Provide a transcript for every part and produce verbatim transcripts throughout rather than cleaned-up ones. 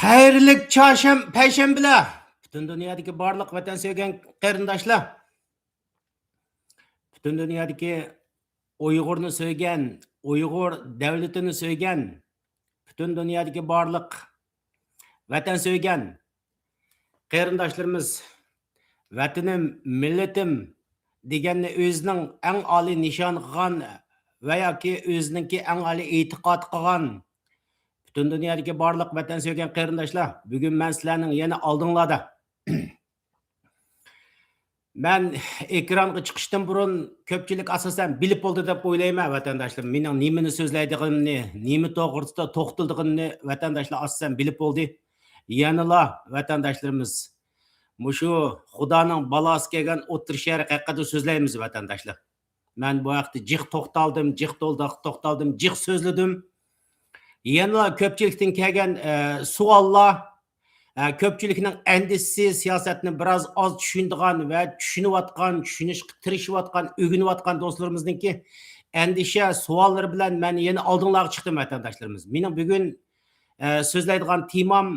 خەيرلىك چارشەم-، پەيشەنبىلەر! پۈتۈن دۇنيادىكى بارلىق ۋەتەن سۆيگەن قېرىنداشلار! پۈتۈن دۇنيادىكى ئۇيغۇرنى سۆيگەن، ئۇيغۇر دەۋلىتىنى سۆيگەن، پۈتۈن دۇنيادىكى بارلىق ۋەتەن سۆيگەن قېرىنداشلىرىمىز، ۋەتىنىم، مىللىتىم دېگەننى ئۆزىنىڭ ئەڭ ئالىي نىشانى قىلغان ۋە ياكى ئۆزىنىڭكى ئەڭ ئالىي ئېتىقادى قىلغان پۈتۈن دۇنيادىكى بارلىق ۋەتەن سۆيگەن قېرىنداشلار، بۈگۈن مەن سىلەرنىڭ يەنە ئالدىڭلاردا. مەن ئېكرانغا چىقىشتىن بۇرۇن كۆپچىلىك ئاساسەن بىلىپ بولدى دەپ ئويلايمەن، ۋەتەنداشلار. مېنىڭ نېمىنى سۆزلەيدىغىنىمنى، نېمە توغرىسىدا توختىلىدىغىنىمنى ۋەتەنداشلار ئاساسەن بىلىپ بولدى. يەنىلا ۋەتەنداشلىرىمىز، مۇشۇ خۇدانىڭ بالاسى كەلگەن ئوتتۇرا شەرق ھەققىدە سۆزلەيمىز، ۋەتەنداشلار. مەن بۇ ھەقتە جىق توختالدىم، جىق تولداق توختالدىم، جىق سۆزلىدىم. يەنىلا كۆپچىلىكتىن كەلگەن، ئە، سوئاللار، ئە، كۆپچىلىكنىڭ ئەندىشىسى، سىياسەتنى بىراز ئاز چۈشىنىدىغان ۋە چۈشىنىۋاتقان، چۈشىنىشكە تىرىشىۋاتقان، ئۆگىنىۋاتقان دوستلىرىمىزنىڭكى ئەندىشە، سوئاللىرى بىلەن مەن يەنە ئالدىڭلارغا چىقتىم، ۋەتەنداشلىرىمىز. مېنىڭ بۈگۈن، ئە، سۆزلەيدىغان تېمام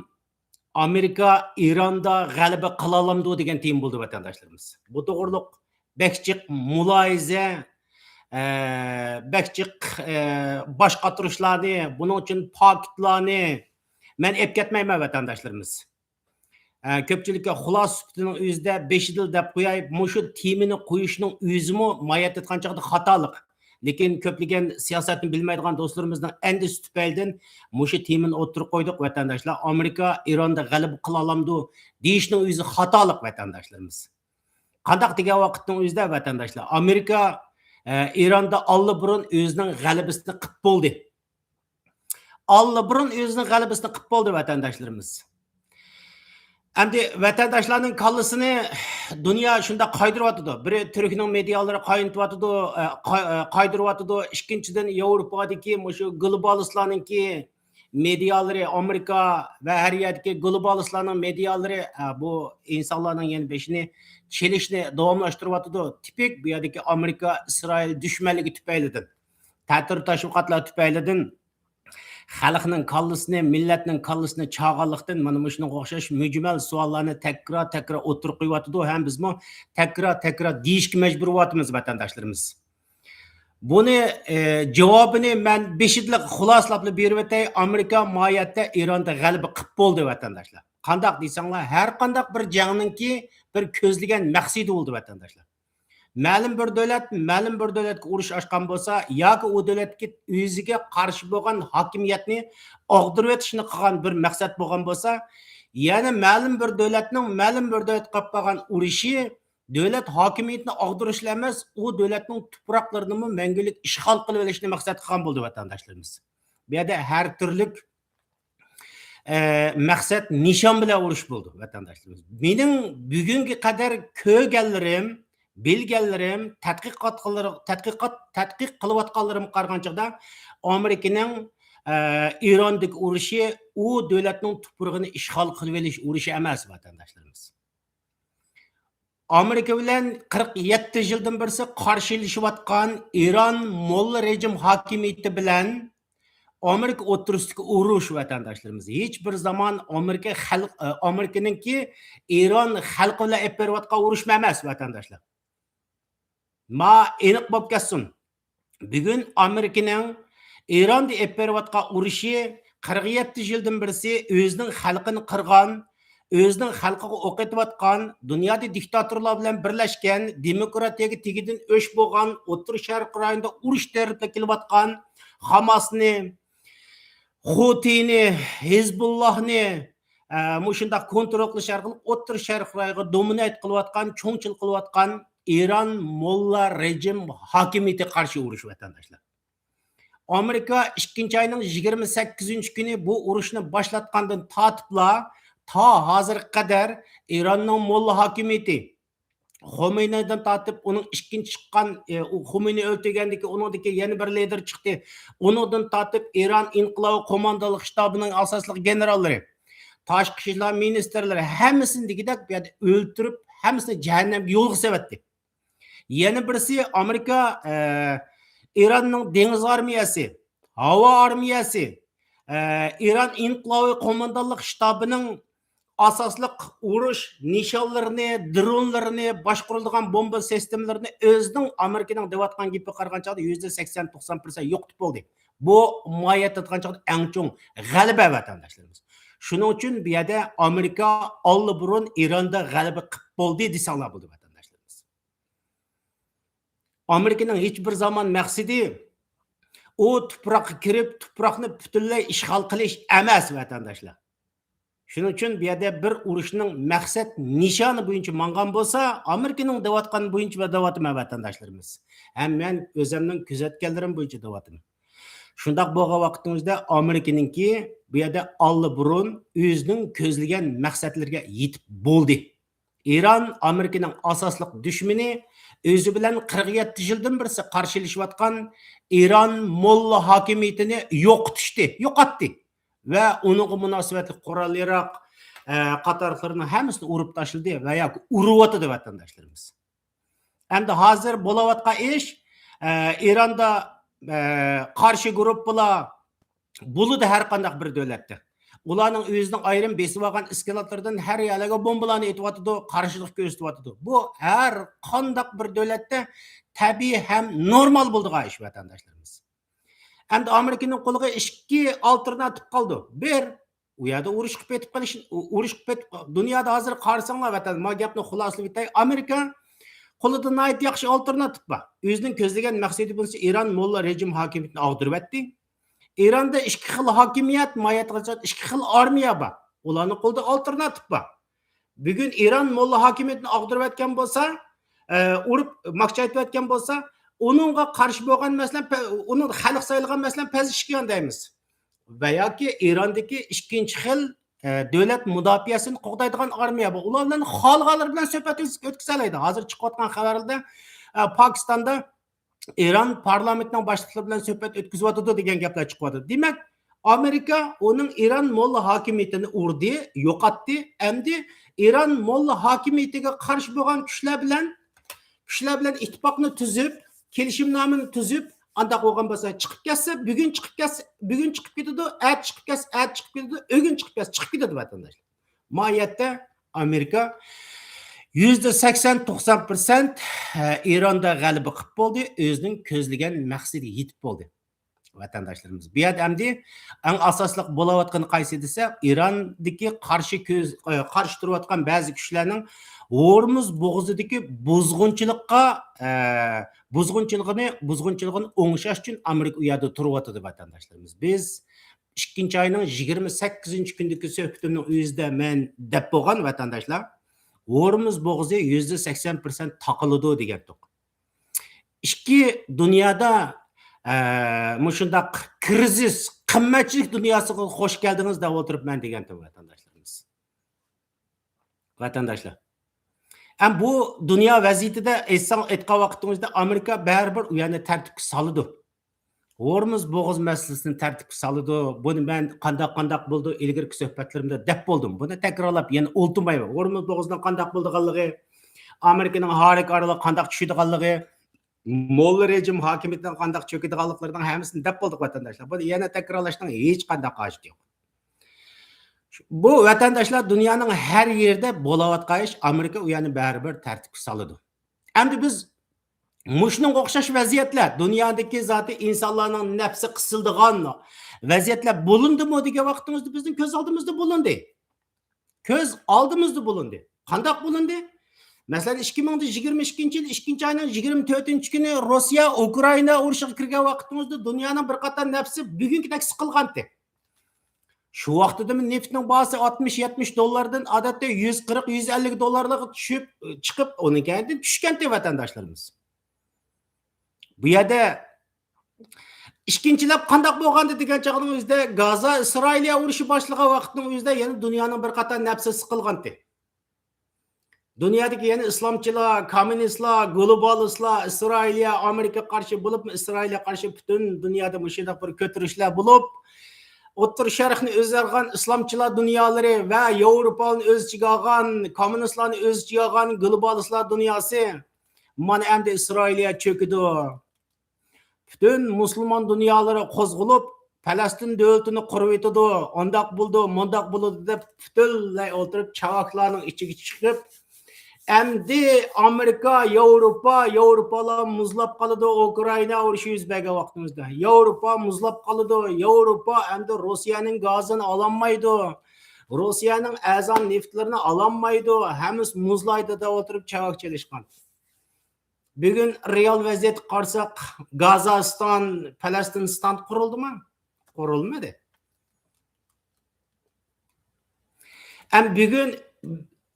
ئامېرىكا ئىراندا غەلىبە قىلالامدۇ دېگەن تېما بولدى، ۋەتەنداشلىرىمىز. بۇ توغرۇلۇق بەك جىق مۇلاھىزە، ئە، بەك جىق، ئە، باش قاتۇرۇشلارنى، بۇنىڭ ئۈچۈن پاكىتلارنى مەن ئېلىپ كەتمەيمەن، ۋەتەنداشلىرىمىز. ئە، كۆپچىلىككە خۇلاسە سۈپىتىنىڭ ئۆزىدە بېشىدىلا دەپ قوياي، مۇشۇ تېمىنى قويۇشنىڭ ئۆزىمۇ ماھىيەتتە ئېيتقان چاغدا خاتالىق. لېكىن كۆپلىگەن سىياسەتنى بىلمەيدىغان دوستلىرىمىزنىڭ ئەندىشىسى تۈپەيلىدىن مۇشۇ تېمىنى ئوتتۇرىغا قويدۇق، ۋەتەنداشلار. ئامېرىكا ئىراندا غەلىبە قىلالامدۇ دېيىشنىڭ ئۆزى خاتالىق، ۋەتەنداشلىرىمىز. قانداق دېگەن ۋاقىتنىڭ ئۆزىدە، ۋەتەنداشلار، ئامېرىكا، ئە، ئىراندا ئاللىبۇرۇن ئۆزىنىڭ غەلىبىسىنى قىپ بولدى. ئاللىبۇرۇن ئۆزىنىڭ غەلىبىسىنى قىپ بولدى، ۋەتەنداشلىرىمىز. ئەمدى ۋەتەنداشلارنىڭ كاللىسىنى دۇنيا شۇنداق قايدۇرۇۋاتىدۇ. بىرى تۈركنىڭ مېدىيالىرى قاينىتىۋاتىدۇ، ئە، قا-، ئە، قايدۇرۇۋاتىدۇ. ئىككىنچىدىن، ياۋروپادىكى مۇشۇ گلوبالىستلارنىڭكى مېدىيالىرى، ئامېرىكا ۋە ھەر يەردىكى گلوبالىستلارنىڭ مېدىيالىرى، ئە، بۇ ئىنسانلارنىڭ يەنە بېشىنى چېلىشنى داۋاملاشتۇرۇۋاتىدۇ. تىپىك بۇ يەردىكى ئامېرىكا، ئىسرائىل دۈشمەنلىكى تۈپەيلىدىن، تەتۈر تەشۋىقاتلار تۈپەيلىدىن خەلقنىڭ كاللىسىنى، مىللەتنىڭ كاللىسىنى چاغانلىقتىن مانا مۇشۇنىڭغا ئوخشاش مۈجمەل سوئاللارنى تەكرار، تەكرار ئوتتۇرىغا قويۇۋاتىدۇ ھەم بىزمۇ تەكرار، تەكرار دېيىشكە مەجبۇر بولۇۋاتىمىز، ۋەتەنداشلىرىمىز. بۇنى، ئى، جاۋابىنى مەن بېشىدىلا خۇلاسىلاپلا بېرىۋېتەي، ئامېرىكا ماھىيەتتە ئىراندا غەلىبە قىپ بولدى، ۋەتەنداشلار. قانداق دېسەڭلار، ھەر قانداق بىر جەڭنىڭكى بىر كۆزلىگەن مەقسىتى بولدى، ۋەتەنداشلار. مەلۇم بىر دۆلەت مەلۇم بىر دۆلەتكە ئۇرۇش ئاچقان بولسا ياكى ئۇ دۆلەتكە ئۆزىگە قارشى بولغان ھاكىمىيەتنى ئاغدۇرۇۋېتىشنى قىلغان بىر مەقسەت بولغان بولسا، يەنە مەلۇم بىر دۆلەتنىڭ مەلۇم بىر دۆلەتكە قىلىپ قالغان ئۇرۇشى دۆلەت ھاكىمىيىتىنى ئاغدۇرۇشلا ئەمەس، ئۇ دۆلەتنىڭ تۇپراقلىرىنىمۇ مەڭگۈلۈك ئىشغال قىلىۋېلىشنى مەقسەت قىلغان بولدى، ۋەتەنداشلىرىمىز. بۇ يەردە ھەر تۈرلۈك ئە، مەقسەت نىشان بىلەن ئۇرۇش بولدى، ۋەتەنداشلىرىمىز. مېنىڭ بۈگۈنگە قەدەر كۆرگەنلىرىم، بىلگەنلىرىم، تەتقىقات قىلىر-، تەتقىقات، تەتقىق قىلىۋاتقانلىرىمغا قارىغان چاغدا، ئامېرىكىنىڭ، ئە، ئىراندىكى ئۇرۇشى ئۇ دۆلەتنىڭ تۇپرىقىنى ئىشغال قىلىۋېلىش ئۇرۇشى ئەمەس، ۋەتەنداشلىرىمىز. ئامېرىكا بىلەن قىرىق يەتتە يىلدىن بېرى قارشىلىشىۋاتقان ئىران موللا رېجىم ھاكىمىيىتى بىلەن ئامېرىكا ئوتتۇرىسىدىكى ئۇرۇش، ۋەتەنداشلىرىمىز، ھېچ بىر زامان ئامېرىكا خەلق-، ئامېرىكىنىڭكى ئىران خەلقى بىلەن ئېلىپ بېرىۋاتقان ئۇرۇشمۇ ئەمەس، ۋەتەنداشلار. ما ئېنىق بولۇپ كەتسۇن. بۈگۈن ئامېرىكىنىڭ ئىراندا ئېلىپ بېرىۋاتقان ئۇرۇشى قىرىق يەتتە يىلدىن بېرى ئۆزىنىڭ خەلقىنى قىرغان، ئۆزىنىڭ خەلقىگە ئوق ئېتىۋاتقان، دۇنيادا دىكتاتورلار بىلەن بىرلەشكەن، دېموكراتىيەگە تېگىدىن ئۆچ بولغان، ئوتتۇرا شەرق رايونىدا ئۇرۇش تەرىپىدە كېلىۋاتقان خاماسنى، خۇتىنى، ھىزبۇللاھنى، ئە، مۇشۇنداق كونترول قىلىش ئارقىلىق ئوتتۇرا شەرق رايونىغا دومىنات قىلىۋاتقان، چوڭچىل قىلىۋاتقان ئىران موللا رېجىم ھاكىمىيىتىگە قارشى ئۇرۇش، ۋەتەنداشلار. ئامېرىكا ئىككىنچى ئاينىڭ يىگىرمە سەككىزىنچى كۈنى بۇ ئۇرۇشنى باشلاتقاندىن تارتىپلا تا ھازىرغا قەدەر ئىراننىڭ موللا ھاكىمىيىتى، خۇمەينىدىن تارتىپ ئۇنىڭ ئىككىنچى چىققان، ئى، ئۇ خۇمەينى ئۆلتۈرگەندىن كېيىن ئۇنىڭدىن كېيىن يەنە بىر لىدېر چىقتى. ئۇنىڭدىن تارتىپ ئىران ئىنقىلابى قوماندانلىق شتابىنىڭ ئاساسلىق گېنېراللىرى، تاشقى ئىشلار مىنىستىرلىرى ھەممىسىنى دېگۈدەك بۇ يەردە ئۆلتۈرۈپ، ھەممىسىنى جەھەننەمگە يولغا سېلىۋەتتى. يەنە بىرسى ئامېرىكا، ئە، ئىراننىڭ دېڭىز ئارمىيەسى، ھاۋا ئارمىيەسى، ئە، ئىران ئىنقىلابىي قوماندانلىق شتابىنىڭ ئاساسلىق ئۇرۇش نىشانلىرىنى، درونلىرىنى، باشقۇرۇلىدىغان بومبا سىستېمىلىرىنى ئۆزىنىڭ، ئامېرىكىنىڭ دەۋاتقان گېپىگە قارىغان چاغدا يۈزدە سەكسەن توقسان پىرسەنت يوقىتىپ بولدى. بۇ ماھىيەتتە ئېيتقان چاغدا ئەڭ چوڭ غەلىبە، ۋەتەنداشلىرىمىز. شۇنىڭ ئۈچۈن بۇ يەردە ئامېرىكا ئاللىبۇرۇن ئىراندا غەلىبە قىلىپ بولدى دېسەڭلار بولىدۇ، ۋەتەنداشلىرىمىز. ئامېرىكىنىڭ ھېچ بىر زامان مەقسىتى ئۇ تۇپراققا كىرىپ، تۇپراقنى پۈتۈنلەي ئىشغال قىلىش ئەمەس، ۋەتەنداشلار. شۇنىڭ ئۈچۈن بۇ يەردە بىر ئۇرۇشنىڭ مەقسەت نىشانى بويىچە ماڭغان بولسا، ئامېرىكىنىڭ دەۋاتقىنى بويىچە دەۋاتىمەن، ۋەتەنداشلىرىمىز. ھەم مەن ئۆزۈمنىڭ كۆزەتكەنلىرىم بويىچە دەۋاتىمەن. شۇنداق بولغان ۋاقىتنىڭ ئۆزىدە ئامېرىكىنىڭكى بۇ يەردە ئاللىبۇرۇن ئۆزىنىڭ كۆزلىگەن مەقسەتلىرىگە يېتىپ بولدى. ئىران ئامېرىكىنىڭ ئاساسلىق دۈشمىنى، ئۆزى بىلەن قىرىق يەتتە يىلدىن بېرى قارشىلىشىۋاتقان ئىران موللا ھاكىمىيىتىنى يوقىتىشتى، يوقاتتى. ۋە ئۇنىڭغا مۇناسىۋەتلىك قورال-ياراغ، ئە، قاتارلىقلىرىنىڭ ھەممىسىنى ئۇرۇپ تاشلىدى ۋە ياكى ئۇرۇۋاتىدۇ، ۋەتەنداشلىرىمىز. ئەمدى ھازىر بولۇۋاتقان ئىش، ئە، ئىراندا، ئە، قارشى گۇرۇپپىلار بولىدۇ ھەر قانداق بىر دۆلەتتە. ئۇلارنىڭ ئۆزىنىڭ ئايرىم بېسىۋالغان ئىسكىلاتلىرىدىن ھەر يەرلەرگە بومبىلارنى ئېتىۋاتىدۇ، قارشىلىق كۆرسىتىۋاتىدۇ. بۇ ھەر قانداق بىر دۆلەتتە تەبىئىي ھەم نورمال بولىدىغان ئىش، ۋەتەنداشلىرىمىز. ئەمدى ئامېرىكىنىڭ قولىغا ئىككى ئالتېرناتىپ قالدى. بىر، ئۇ يەردە ئۇرۇش قىلىپ ئېتىپ قېلىش، ئۇرۇش قىلىپ ئېتىپ، دۇنيادا ھازىر قارىساڭلار، ۋەتەن، ما گەپنى خۇلاسىلىۋېتەي، ئامېرىكا قولىدا ناھايىتى ياخشى ئالتېرناتىپ بار. ئۆزىنىڭ كۆزلىگەن مەقسىتى بولسا ئىران موللا رېجىم ھاكىمىيىتىنى ئاغدۇرۇۋەتتى. ئىراندا ئىككى خىل ھاكىمىيەت، ماھىيەتكە ئىككى خىل ئارمىيە بار. ئۇلارنىڭ قولىدا ئالتېرناتىپ بار. بۈگۈن ئىران موللا ھاكىمىيىتىنى ئاغدۇرۇۋەتكەن بولسا، ئە، ئۇرۇپ ماكچايتىۋەتكەن بولسا، ئۇنىڭغا قارشى بولغان، مەسىلەن، پە-، ئۇنىڭ خەلق سايلىغان، مەسىلەن، پەزشكىيان دەيمىز. ۋە ياكى ئىراندىكى ئىككىنچى خىل، ئە، دۆلەت مۇداپىئەسىنى قوغدايدىغان ئارمىيە بار. ئۇلار بىلەن خالىغانلىرى بىلەن سۆھبەت ئۆتكۈزەلەيدۇ. ھازىر چىقىۋاتقان خەۋەرلەردە، ئە، پاكىستاندا ئىران پارلامېنتىنىڭ باشلىقلىرى بىلەن سۆھبەت ئۆتكۈزۈۋاتىدۇ دېگەن گەپلەر چىقىۋاتىدۇ. دېمەك، ئامېرىكا ئۇنىڭ ئىران موللا ھاكىمىيىتىنى ئۇردى، يوقاتتى. ئەمدى ئىران موللا ھاكىمىيىتىگە قارشى بولغان كۈچلەر بىلەن، كۈچلەر بىلەن ئىتتىپاقنى تۈزۈپ، كېلىشىمنامىنى تۈزۈپ، ئانداق بولغان بولسا، چىقىپ كەتسە، بۈگۈن چىقىپ كەتسە، بۈگۈن چىقىپ كېتىدۇ، ئەتە چىقىپ كەتسە، ئەتە چىقىپ كېتىدۇ، ئۆگۈن چىقىپ كەتسە، چىقىپ كېتىدۇ، ۋەتەنداشلار. ماھىيەتتە ئامېرىكا يۈزدە سەكسەن، توقسان پىرسەنت، ئە، ئىراندا غەلىبە قىلىپ بولدى، ئۆزىنىڭ كۆزلىگەن مەقسىتىگە يېتىپ بولدى، ۋەتەنداشلىرىمىز. بۇ يەردە ئەمدى ئەڭ ئاساسلىق بولۇۋاتقىنى قايسى دېسە، ئىراندىكى قارشى كۆز-، ئە، قارشى تۇرۇۋاتقان بەزى كۈچلەرنىڭ ھورمۇز بوغۇزىدىكى بۇزغۇنچىلىققا، ئە، بۇزغۇنچىلىقىنى، بۇزغۇنچىلىقىنى ئوڭشاش ئۈچۈن ئامېرىكا ئۇ يەردە تۇرۇۋاتىدۇ، ۋەتەنداشلىرىمىز. بىز ئىككىنچى ئاينىڭ يىگىرمە سەككىزىنچى كۈنىدىكى سۆھبىتىمنىڭ ئۆزىدە مەن دەپ بولغان، ۋەتەنداشلار، ھورمۇز بوغۇزى يۈزدە سەكسەن پىرسەنت تاقىلىدۇ دېگەنتۇق. ئىككى دۇنيادا، ئە، مۇشۇنداق كىرىزىس، قىممەتچىلىك دۇنياسىغا خوش كەلدىڭىز دەپ ئولتۇرۇپمەن دېگەنتۇق، ۋەتەنداشلىرىمىز. ۋەتەنداشلار. ھەم بۇ دۇنيا ۋەزىيىتىدە ئېيتساڭ، ئېيتقان ۋاقتىڭىزدا ئامېرىكا بەرىبىر ئۇ يەرنى تەرتىپكە سالىدۇ. ھورمۇز بوغۇز مەسىلىسىنى تەرتىپكە سالىدۇ. بۇنى مەن قانداق، قانداق بولىدۇ، ئىلگىرىكى سۆھبەتلىرىمدە دەپ بولدۇم. بۇنى تەكرارلاپ يەنە ئولتۇرمايمەن. ھورمۇز بوغۇزىنىڭ قانداق بولىدىغانلىقى، ئامېرىكىنىڭ ھارۋارد ئارىلىغا قانداق چۈشىدىغانلىقى، موللا رېجىم ھاكىمىيىتىنىڭ قانداق چۆكىدىغانلىقلىرىنىڭ ھەممىسىنى دەپ بولدۇق، ۋەتەنداشلار. بۇنى يەنە تەكرارلاشنىڭ ھېچقانداق ھاجىتى يوق. بۇ، ۋەتەنداشلار، دۇنيانىڭ ھەر يېرىدە بولۇۋاتقان ئىش، ئامېرىكا ئۇ يەرنى بەرىبىر تەرتىپكە سالىدۇ. ئەمدى بىز مۇشۇنىڭغا ئوخشاش ۋەزىيەتلەر، دۇنيادىكى زاتى ئىنسانلارنىڭ نەپسى قىسىلىدىغان ۋەزىيەتلەر بولۇندىمۇ دېگەن ۋاقتىڭىزدا بىزنىڭ كۆز ئالدىمىزدا بولۇندى. كۆز ئالدىمىزدا بولۇندى. قانداق بولۇندى؟ مەسىلەن، ئىككى مىڭ يىگىرمە ئىككىنچى يىل ئىككىنچى ئاينىڭ يىگىرمە تۆتىنچى كۈنى روسىيە ئۇكرائىنا ئۇرۇشىغا كىرگەن ۋاقتىمىزدا دۇنيانىڭ بىر قاتار نەپسى بۈگۈنكىدەك سىقىلغانتى. شۇ ۋاقتىدىمۇ نېفىتنىڭ باھاسى ئاتمىش، يەتمىش دوللاردىن ئادەتتە يۈز قىرىق، يۈز ئەللىك دوللارلارغا چۈشۈپ، چىقىپ، ئۇنىڭ كەينىدىن چۈشكەنتى، ۋەتەنداشلىرىمىز. بۇ يەردە ئىككىنچىلەپ قانداق بولغانتى دېگەن چاغنىڭ ئۆزىدە گازا ئىسرائىلىيە ئۇرۇشى باشلىغان ۋاقىتنىڭ ئۆزىدە يەنە دۇنيانىڭ بىر قاتار نەپسى سىقىلغانتى. دۇنيادىكى يەنە ئىسلامچىلار، كوممۇنىستلار، گلوبالىستلار، ئىسرائىلىيە، ئامېرىكىغا قارشى بولۇپمۇ، ئىسرائىلگە قارشى پۈتۈن دۇنيادا مۇشۇنداق بىر كۆتۈرۈشلەر بولۇپ، ئوتتۇرا شەرقنى ئۆزى ئالغان ئىسلامچىلار دۇنيالىرى ۋە ياۋروپانى ئۆز ئىچىگە ئالغان كوممۇنىستلارنى ئۆز ئىچىگە ئالغان گلوبالىستلار دۇنياسى، مانا ئەمدى ئىسرائىلىيە چۆكىدۇ. پۈتۈن مۇسۇلمان دۇنيالىرى قوزغىلىپ، پەلەستىن دۆلىتىنى قۇرۇۋېتىدۇ، ئانداق بولىدۇ، مۇنداق بولىدۇ دەپ پۈتۈنلەي ئولتۇرۇپ چاۋاكلارنىڭ ئىچىگە چىقىپ، ئەمدى ئامېرىكا، ياۋروپا، ياۋروپالار مۇزلاپ قالىدۇ، ئۇكرائىنا ئۇرۇشى يۈز بەرگەن ۋاقتىمىزدا. ياۋروپا مۇزلاپ قالىدۇ، ياۋروپا ئەمدى روسىيەنىڭ گازىنى ئالالمايدۇ، روسىيەنىڭ ئەرزان نېفىتلىرىنى ئالالمايدۇ، ھەممىسى مۇزلايدۇ دەپ ئولتۇرۇپ چاۋاك چېلىشقان. بۈگۈن رېئال ۋەزىيەتكە قارىساق، گازاستان، پەلەستىنىستان قۇرۇلدىمۇ؟ قۇرۇلمىدى. ئەم بۈگۈن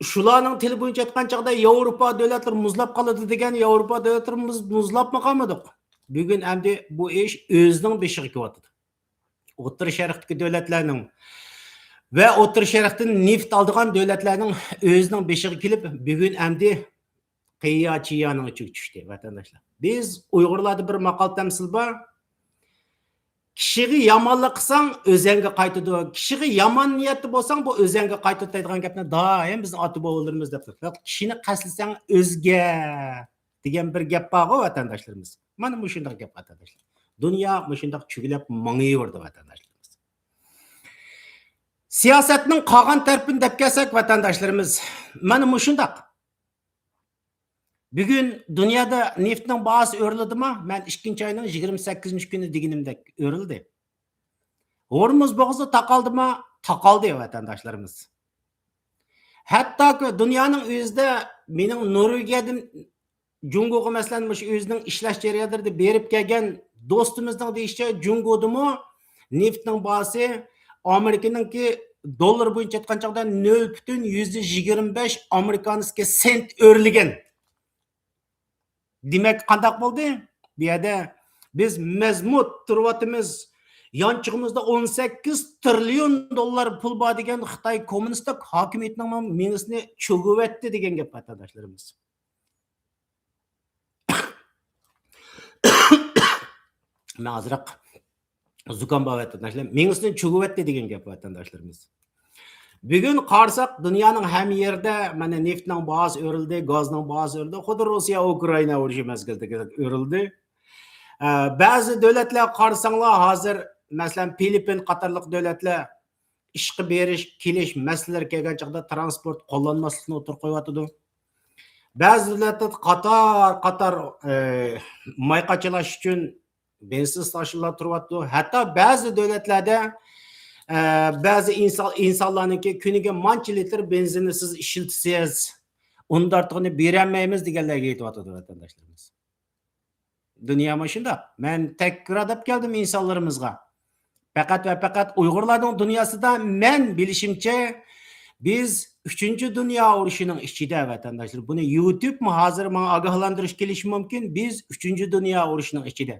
شۇلارنىڭ تىلى بويىچە ئېيتقان چاغدا ياۋروپا دۆلەتلىرى مۇزلاپ قالىدۇ دېگەن، ياۋروپا دۆلەتلىرى مۇز-، مۇزلاپمۇ قالمىدۇق. بۈگۈن ئەمدى بۇ ئىش ئۆزىنىڭ بېشىغا كېلىۋاتىدۇ. ئوتتۇرا شەرقتىكى دۆلەتلەرنىڭ ۋە ئوتتۇرا شەرقتىن نېفىت ئالىدىغان دۆلەتلەرنىڭ ئۆزىنىڭ بېشىغا كېلىپ، بۈگۈن ئەمدى قىيا چىيانىڭ ئىچىگە چۈشتى، ۋەتەنداشلار. بىز ئۇيغۇرلاردا بىر ماقال تەمسىل بار. «كىشىگە يامانلىق قىلساڭ، ئۆزەڭگە قايتىدۇ. كىشىگە يامان نىيەتتە بولساڭ، بۇ ئۆزەڭگە قايتىدۇ» دەيدىغان گەپنى دائىم بىزنىڭ ئاتا-بوۋىلىرىمىز دەپ تۇرىدۇ. «كىشىنى قەستلىسەڭ، ئۆزگە» دېگەن بىر گەپ بارغۇ، ۋەتەنداشلىرىمىز. مانا مۇشۇنداق گەپ، ۋەتەنداشلار. دۇنيا مۇشۇنداق چۆگىلەپ ماڭىۋېرىدۇ، ۋەتەنداشلىرىمىز. سىياسەتنىڭ قالغان تەرىپىنى دەپ كەلسەك، ۋەتەنداشلىرىمىز، مانا مۇشۇنداق. بۈگۈن دۇنيادا نېفىتنىڭ باھاسى ئۆرلىدىمۇ؟ مەن ئىككىنچى ئاينىڭ يىگىرمە سەككىزىنچى كۈنى دېگىنىمدەك ئۆرلىدى. ھورمۇز بوغۇزى تاقالدىمۇ؟ تاقالدى، ۋەتەنداشلىرىمىز. ھەتتاكى دۇنيانىڭ ئۆزىدە مېنىڭ نورۋېگىيەدىن جۇڭگوغا، مەسىلەن، مۇشۇ ئۆزىنىڭ ئىشلەش جەريانلىرىدا بېرىپ كەلگەن دوستىمىزنىڭ دېيىشىچە، جۇڭگودىمۇ نېفىتنىڭ باھاسى ئامېرىكىنىڭكى دوللار بويىچە ئېيتقان چاغدا نۆل پۈتۈن يۈزدە يىگىرمە بەش ئامېرىكانسكىي سېنت ئۆرلىگەن. دېمەك، قانداق بولدى؟ بۇ يەردە بىز مەزمۇت تۇرۇۋاتىمىز. يانچۇقىمىزدا ئون سەككىز تىرىليون دوللار پۇل بار دېگەن خىتاي كوممۇنىستىك ھاكىمىيىتىنىڭ مېڭىسىنى چۆگۈۋەتتى دېگەن گەپ، ۋەتەنداشلىرىمىز. مەن ئازراق زۇكام بار، ۋەتەنداشلار. مېڭىسىنى چۆگۈۋەتتى دېگەن گەپ، ۋەتەنداشلىرىمىز. بۈگۈن قارىساق، دۇنيانىڭ ھەممە يېرىدە، مانا، نېفىتنىڭ باھاسى ئۆرۈلدى، گازنىڭ باھاسى ئۆرۈلدى، خۇددى روسىيە، ئۇكرائىنا ئۇرۇشى مەزگىلىدىكىدەك ئۆرۈلدى. ئە، بەزى دۆلەتلەرگە قارىساڭلار، ھازىر، مەسىلەن، فىلىپپىن قاتارلىق دۆلەتلەر ئىشقا بېرىش، كېلىش مەسىلىلىرى كەلگەن چاغدا تىرانسپورت قوللانماسلىقنى ئوتتۇرىغا قويۇۋاتىدۇ. بەزى دۆلەتلەر قاتار، قاتار، ئە، ماي قاچىلاش ئۈچۈن بېنزىن ئىستانسىلار تۇرۇۋاتىدۇ. ھەتتا بەزى دۆلەتلەردە، ئە، بەزى ئىنسان، ئىنسانلارنىڭكى كۈنىگە مانچە لىتىر بېنزىننى سىز ئىشلىتىسىز، ئۇندىن ئارتۇقىنى بېرەلمەيمىز دېگەنلەرگە يېتىۋاتىدۇ، ۋەتەنداشلىرىمىز. دۇنيا مۇشۇنداق. مەن تەكرار دەپ كەلدىم ئىنسانلىرىمىزغا. پەقەت ۋە پەقەت ئۇيغۇرلارنىڭ دۇنياسىدا مەن بىلىشىمچە، بىز ئۈچىنچى دۇنيا ئۇرۇشىنىڭ ئىچىدە، ۋەتەنداشلار. بۇنى يۇتۇبمۇ ھازىر ماڭا ئاگاھلاندۇرۇش كېلىشى مۇمكىن. بىز ئۈچىنچى دۇنيا ئۇرۇشىنىڭ ئىچىدە.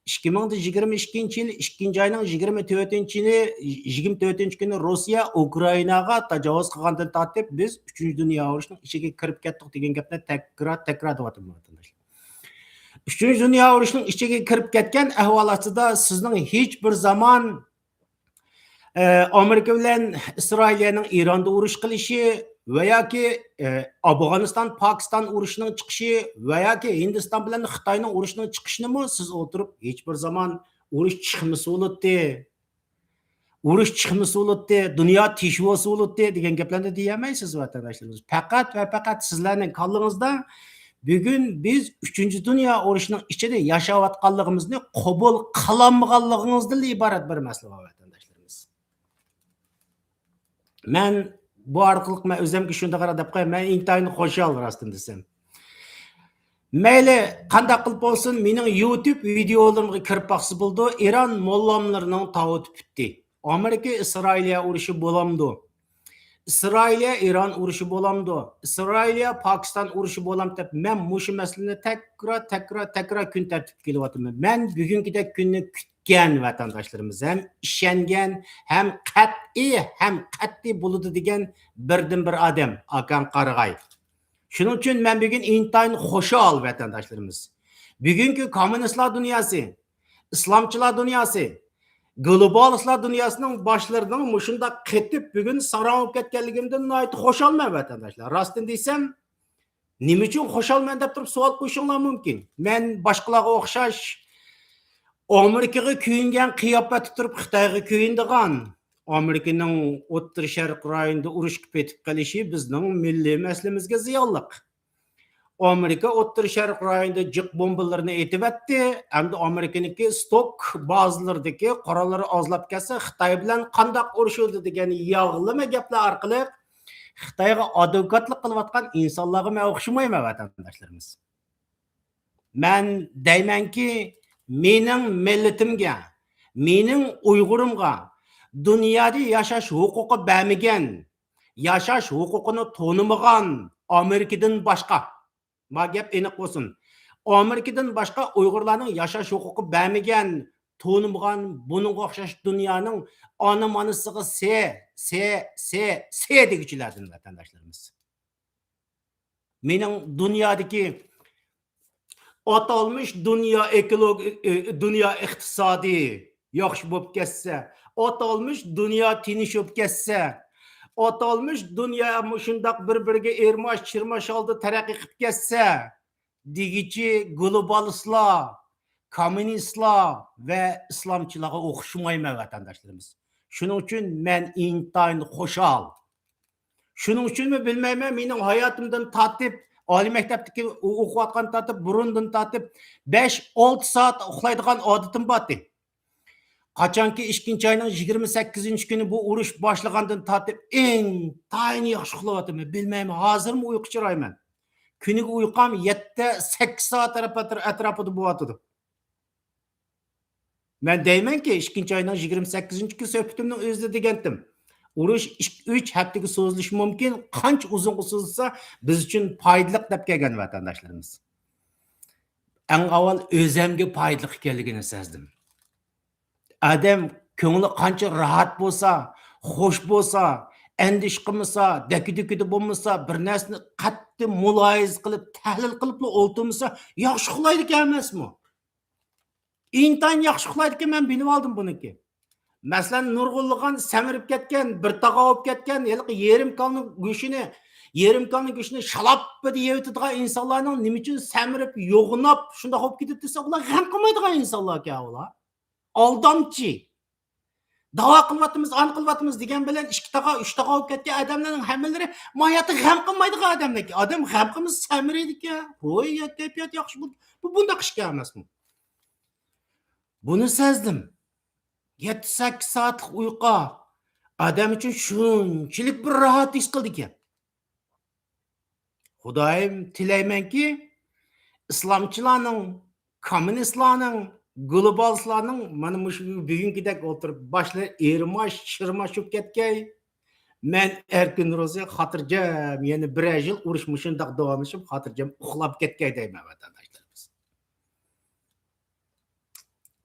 ئىككى مىڭ يىگىرمە ئىككىنچى يىل ئىككىنچى ئاينىڭ يىگىرمە تۆتىنچى كۈنى، يىگىرمە تۆتىنچى كۈنى روسىيە ئۇكرائىناغا تاجاۋۇز قىلغاندىن تارتىپ، بىز ئۈچىنچى دۇنيا ئۇرۇشىنىڭ ئىچىگە كىرىپ كەتتۇق دېگەن گەپنى تەكرار، تەكرار دەۋاتىمەن، ۋەتەنداشلار. ئۈچىنچى دۇنيا ئۇرۇشىنىڭ ئىچىگە كىرىپ كەتكەن ئەھۋال ئاستىدا سىزنىڭ ھېچ بىر زامان، ئە، ئامېرىكا بىلەن ئىسرائىلىيەنىڭ ئىراندا ئۇرۇش قىلىشى ۋە ياكى، ئە، ئافغانىستان، پاكىستان ئۇرۇشىنىڭ چىقىشى ۋە ياكى ھىندىستان بىلەن خىتاينىڭ ئۇرۇشىنىڭ چىقىشىنىمۇ سىز ئولتۇرۇپ ھېچ بىر زامان ئۇرۇش چىقمىسا بولاتتى، ئۇرۇش چىقمىسا بولاتتى، دۇنيا تىنچ بولسا بولاتتى دېگەن گەپلەرنى دېيەلمەيسىز، ۋەتەنداشلىرىمىز. پەقەت ۋە پەقەت سىزلەرنىڭ كاللىڭىزدا بۈگۈن بىز ئۈچىنچى دۇنيا ئۇرۇشىنىڭ ئىچىدە ياشاۋاتقانلىقىمىزنى قوبۇل قىلالمىغانلىقىڭىزدىن ئىبارەت بىر مەسىلە بار، ۋەتەنداشلىرىمىز. مەن بۇ ئارقىلىق مەن ئۆزۈمگە شۇنداق دەپ قوياي، مەن ئىنتايىن خۇشال، راستىنى دېسەم. مەيلى، قانداق قىلىپ بولسۇن، مېنىڭ يۇتۇب ۋىدېئولىرىمغا كىرىپ باقسا بولىدۇ. ئىران موللاملىرىنىڭ تاۋۇتى پۈتتى. ئامېرىكا ئىسرائىلىيە ئۇرۇشى بولامدۇ؟ ئىسرائىلىيە ئىران ئۇرۇشى بولامدۇ؟ ئىسرائىلىيە پاكىستان ئۇرۇشى بولامدۇ دەپ، مەن مۇشۇ مەسىلىنى تەكرار، تەكرار، تەكرار كۈن تەرتىپكە كېلىۋاتىمەن. مەن بۈگۈنكىدەك كۈننى كۈتكەن ۋەتەنداشلىرىمىز، ھەم ئىشەنگەن، ھەم قەتئىي، ھەم قەتئىي بولىدۇ دېگەن بىردىنبىر ئادەم ئاكاڭ قارىغاي. شۇنىڭ ئۈچۈن مەن بۈگۈن ئىنتايىن خۇشال، ۋەتەنداشلىرىمىز. بۈگۈنكى كوممۇنىستلار دۇنياسى، ئىسلامچىلار دۇنياسى، گلوبالىستلار دۇنياسىنىڭ باشلىرىنىڭ مۇشۇنداق قېتىپ بۈگۈن ساراڭ بولۇپ كەتكەنلىكىمدىن ناھايىتى خۇشالمەن، ۋەتەنداشلار. راستىنى دېسەم، نېمە ئۈچۈن خۇشالمەن دەپ تۇرۇپ سوئال قويۇشۇڭلار مۇمكىن. مەن باشقىلارغا ئوخشاش ئامېرىكىغا كۆيۈنگەن قىياپەتتە تۇرۇپ خىتايغا كۆيۈنىدىغان، ئامېرىكىنىڭ ئوتتۇرا شەرق رايونىدا ئۇرۇشقا پېتىپ قېلىشى بىزنىڭ مىللىي مەسىلىمىزگە زىيانلىق. ئامېرىكا ئوتتۇرا شەرق رايونىدا جىق بومبىلىرىنى ئېتىۋەتتى، ئەمدى ئامېرىكىنىڭكى ستوك بازىلىرىدىكى قوراللىرى ئازلاپ كەتسە، خىتاي بىلەن قانداق ئۇرۇشىدۇ دېگەن ياغلىما گەپلەر ئارقىلىق خىتايغا ئادۋوكاتلىق قىلىۋاتقان ئىنسانلارغا مەن ئوخشىمايمەن، ۋەتەنداشلىرىمىز. مەن دەيمەنكى، مېنىڭ مىللىتىمگە، مېنىڭ ئۇيغۇرۇمغا دۇنيادا ياشاش ھوقۇقى بەرمىگەن، ياشاش ھوقۇقىنى تونۇمىغان ئامېرىكىدىن باشقا، ما گەپ ئېنىق بولسۇن، ئامېرىكىدىن باشقا ئۇيغۇرلارنىڭ ياشاش ھوقۇقى بەرمىگەن، تونۇمىغان بۇنىڭغا ئوخشاش دۇنيانىڭ ئانا مانىسىغا سې، سې، سې، سې دېگۈچىلەردىن، ۋەتەنداشلىرىمىز. مېنىڭ دۇنيادىكى ئاتالمىش دۇنيا ئېكولوگ-، ئى، دۇنيا ئىقتىسادى ياخشى بولۇپ كەتسە، ئاتالمىش دۇنيا تىنچ بولۇپ كەتسە، ئاتالمىش دۇنيا مۇشۇنداق بىر-بىرىگە ئېرماش-چىرماش ھالدا تەرەققىي قىلىپ كەتسە، دېگۈچى گلوبالىستلار، كوممۇنىستلار ۋە ئىسلامچىلارغا ئوخشىمايمەن، ۋەتەنداشلىرىمىز. شۇنىڭ ئۈچۈن مەن ئىنتايىن خۇشال. شۇنىڭ ئۈچۈنمۇ بىلمەيمەن، مېنىڭ ھاياتىمدىن تارتىپ، ئالىي مەكتەپتىكى ئو-، ئوقۇۋاتقان تارتىپ، بۇرۇندىن تارتىپ بەش، ئالتە سائەت ئۇخلايدىغان ئادىتىم بارتى. قاچانكى ئىككىنچى ئاينىڭ يىگىرمە سەككىزىنچى كۈنى بۇ ئۇرۇش باشلىغاندىن تارتىپ ئىنتايىن ياخشى ئۇخلاۋاتىمەن. بىلمەيمەن، ھازىرمۇ ئۇيقۇچىرايمەن. كۈنىگە ئۇيقۇم يەتتە، سەككىز سائەت ئەتراپىدا بولۇۋاتىدۇ. مەن دەيمەنكى، ئىككىنچى ئاينىڭ يىگىرمە سەككىزىنچى كۈنى سۆھبىتىمنىڭ ئۆزىدە دېگەنتىم. ئۇرۇش ئىك-، ئۈچ ھەپتىگە سوزۇلۇشى مۇمكىن، قانچە ئۇزۇنغا سوزۇلسا، بىز ئۈچۈن پايدىلىق دەپ كەلگەن ۋەتەنداشلىرىمىز. ئەڭ ئاۋۋال ئۆزەمگە پايدىلىق ئىكەنلىكىنى سەزدىم. ئادەم كۆڭلى قانچە راھەت بولسا، خۇش بولسا، ئەندىشە قىلمىسا، دەككە-دۈككىدە بولمىسا، بىر نەرسىنى قەتئىي مۇلاھىزە قىلىپ، تەھلىل قىلىپلا ئولتۇرمىسا، ياخشى ئۇخلايدىكەن ئەمەسمۇ؟ ئىنتايىن ياخشى ئۇخلايدىكەن، مەن بىلىۋالدىم بۇنىڭكى. مەسىلەن، نۇرغۇنلىغان سەمرىپ كەتكەن، بىر تاغاۋۇپ كەتكەن، ھېلىقى يېرىم كالىنىڭ گۆشىنى، يېرىم كالىنىڭ گۆشىنى شالاپپىدە يەۋېتىدىغان ئىنسانلارنىڭ نېمە ئۈچۈن سەمرىپ، يوغىناپ، شۇنداق بولۇپ كېتىدۇ دېسە، ئۇلار غەم قىلمايدىغان ئىنسانلاركەن ئۇلار. ئالدامچى. داۋا قىلىۋاتىمىز، ئانا قىلىۋاتىمىز دېگەن بىلەن ئىككى تاغا، ئۈچ تاغا بولۇپ كەتكەن ئادەملەرنىڭ ھەممىلىرى ما ھاياتتا غەم قىلمايدىغان ئادەملەر. ئادەم غەم قىلمىسا سەمرەيدىكەن، روھىيەت، كەيپىيات ياخشى بولىدۇ. بۇ بۇنداق ئىشكەن ئەمەسمۇ؟ بۇنى سەزدىم. يەتتە، سەككىز سائەتلىك ئۇيقۇ ئادەم ئۈچۈن شۇنچىلىك بىر راھەت ھېس قىلىدىكەن. خۇدايىم، تىلەيمەنكى، ئىسلامچىلارنىڭ، كوممۇنىستلارنىڭ، گلوبالىستلارنىڭ مانا مۇشۇ بۈگۈنكىدەك ئولتۇرۇپ، باشلىرى ئېرماش، چىرماش بولۇپ كەتكەي. مەن ئەركىن روزى خاتىرجەم، يەنە بىرەر يىل ئۇرۇش مۇشۇنداق داۋاملىشىپ، خاتىرجەم ئۇخلاپ كەتكەي دەيمەن، ۋەتەنداشلىرىمىز.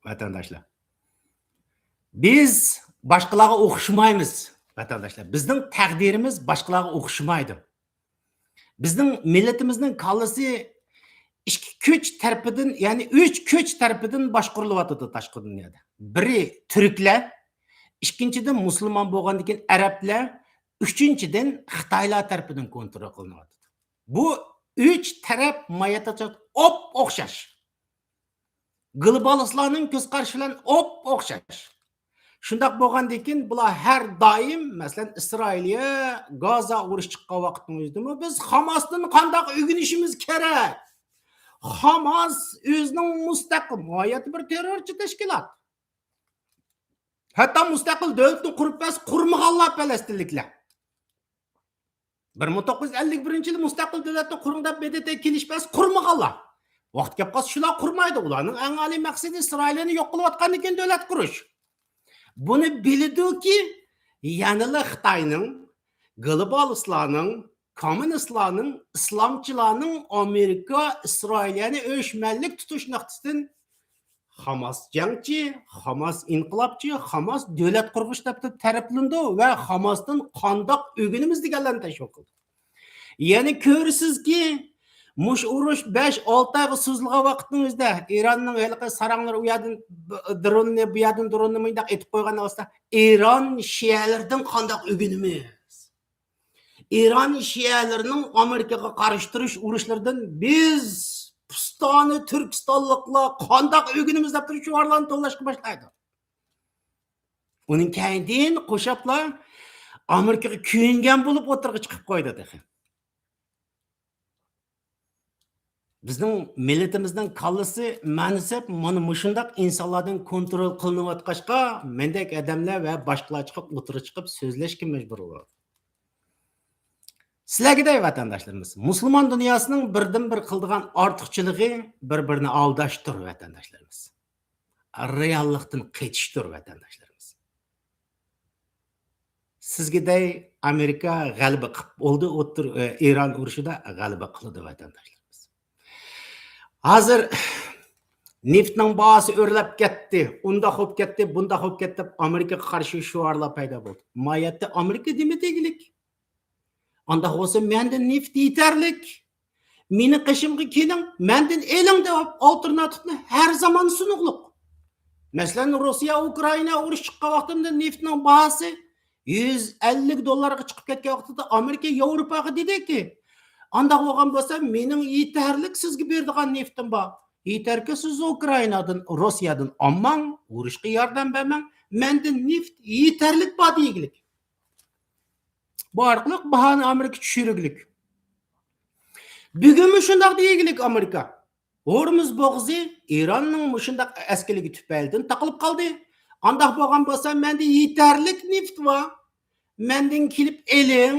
ۋەتەنداشلار، بىز باشقىلارغا ئوخشىمايمىز، ۋەتەنداشلار. بىزنىڭ تەقدىرىمىز باشقىلارغا ئوخشىمايدۇ. بىزنىڭ مىللىتىمىزنىڭ كاللىسى ئىككى كۈچ تەرىپىدىن، يەنى ئۈچ كۈچ تەرىپىدىن باشقۇرۇلۇۋاتىدۇ تاشقى دۇنيادا. بىرى تۈركلەر، ئىككىنچىدىن مۇسۇلمان بولغاندىن كېيىن ئەرەبلەر، ئۈچىنچىدىن خىتايلار تەرىپىدىن كونترول قىلىنىۋاتىدۇ. بۇ ئۈچ تەرەپ ماياتاچات ئوپ-ئوخشاش. گلوبالىستلارنىڭ كۆز قارىشى بىلەن ئوپ-ئوخشاش. شۇنداق بولغاندىن كېيىن، بۇلار ھەر دائىم، مەسىلەن، ئىسرائىلىيە، گازا ئۇرۇش چىققان ۋاقىتنىڭ ئۆزىدىمۇ بىز خاماستىن قانداق ئۆگىنىشىمىز كېرەك؟ خاماس ئۆزىنىڭ مۇستەقىل، ماھىيەتتە بىر تېررورچى تەشكىلات. ھەتتا مۇستەقىل دۆلەتنى قۇرۇپ بەرسە، قۇرمىغانلار پەلەستىنلىكلەر. بىر مىڭ توققۇز يۈز ئەللىك بىرىنچى يىلى مۇستەقىل دۆلەتنى قۇرۇڭ دەپ، ب د ت كېلىشىپ بەرسە، قۇرمىغانلار. ۋاقتى كەپ قالسا، شۇلار قۇرمايدۇ. ئۇلارنىڭ ئەڭ ئالىي مەقسىتى ئىسرائىلىيەنى يوق قىلىۋاتقاندىن كېيىن دۆلەت قۇرۇش. بۇنى بىلىدۇكى، يەنىلا خىتاينىڭ، گلوبالىستلارنىڭ، كوممۇنىستلارنىڭ، ئىسلامچىلارنىڭ ئامېرىكا، ئىسرائىلىيەنى ئۆچمەنلىك تۇتۇش نۇقتىسىدىن خاماس جەڭچى، خاماس ئىنقىلابچى، خاماس دۆلەت قۇرغۇچ دەپ تەرىپلىنىدۇ ۋە خاماستىن قانداق ئۆگىنىمىز دېگەنلەرنى تەشۋىق قىلدى. يەنى كۆرىسىزكى، مۇشۇ ئۇرۇش بەش، ئالتە ئايغا سوزۇلغان ۋاقىتنىڭ ئۆزىدە ئىراننىڭ ھېلىقى ساراڭلىرى ئۇ يەردىن ب-، دروننى، بۇ يەردىن دروننى مۇنداق ئېتىپ قويغان ئەۋەستە، ئىران شىئەلىرىدىن قانداق ئۆگىنىمىز؟ ئىران شىئەلىرىنىڭ ئامېرىكىغا قارشى تۇرۇش ئۇرۇشلىرىدىن بىز پۇستانە تۈركىستانلىقلار قانداق ئۆگىنىمىز دەپ تۇرۇپ شوئارلارنى توۋلاشقا باشلايدۇ. ئۇنىڭ كەينىدىن قوشاپلا ئامېرىكىغا كۆنگەن بولۇپ ئوتتۇرىغا چىقىپ قويىدۇ تېخى. بىزنىڭ مىللىتىمىزنىڭ كاللىسى مەنىسەپ مانا مۇشۇنداق ئىنسانلاردىن كونترول قىلىنىۋاتقاچقا، مەندەك ئادەملەر ۋە باشقىلار چىقىپ ئوتتۇرىغا چىقىپ سۆزلەشكە مەجبۇر بولىدۇ. سىلەرگە دەي ۋەتەنداشلىرىمىز، مۇسۇلمان دۇنياسىنىڭ بىردىنبىر قىلىدىغان ئارتۇقچىلىقى بىر-بىرىنى ئالداشتۇر ۋەتەنداشلىرىمىز. رېئاللىقتىن قېچىشتۇر ۋەتەنداشلىرىمىز. سىزگە دەي ئامېرىكا غەلىبە قىلىپ بولدى، ئوتتۇر-، ئە، ئىران ئۇرۇشىدا غەلىبە قىلىدۇ ۋەتەنداشلىرىمىز. ھازىر نېفىتنىڭ باھاسى ئۆرلەپ كەتتى، ئۇنداق بولۇپ كەتتى، بۇنداق بولۇپ كەتتى دەپ ئامېرىكىغا قارشى شوئارلار پەيدا بولدى. ماھىيەتتە ئامېرىكا دېمە دېگۈلۈك. ئانداق بولسا مەندىن نېفىت يېتەرلىك. مېنىڭ قېشىمغا كېلىڭ، مەندىن ئېلىڭ دەپ ئالتېرناتىپنى ھەر زامان سۇنۇقلۇق. مەسىلەن، روسىيە ئۇكرائىنا ئۇرۇش چىققان ۋاقتىدا نېفىتنىڭ باھاسى يۈز ئەللىك دوللارغا چىقىپ كەتكەن ۋاقتىدا ئامېرىكا ياۋروپاغا دېدىكى، ئانداق بولغان بولسا مېنىڭ يېتەرلىك سىزگە بېرىدىغان نېفىتىم بار. يېتەركى سىز ئۇكرائىنادىن، روسىيەدىن ئالماڭ، ئۇرۇشقا ياردەم بەرمەڭ، مەندىن نېفىت يېتەرلىك بار دېگىلىك. بۇ ئارقىلىق باھانى ئامېرىكا چۈشۈرگۈلۈك. بۈگۈنمۇ شۇنداق دېگىلىك ئامېرىكا. ھورمۇز بوغۇزى ئىراننىڭ مۇشۇنداق ئەسكىلىكى تۈپەيلىدىن تاقىلىپ قالدى. ئانداق بولغان بولسا مەندە يېتەرلىك نېفىت بار. مەندىن كېلىپ ئېلىڭ،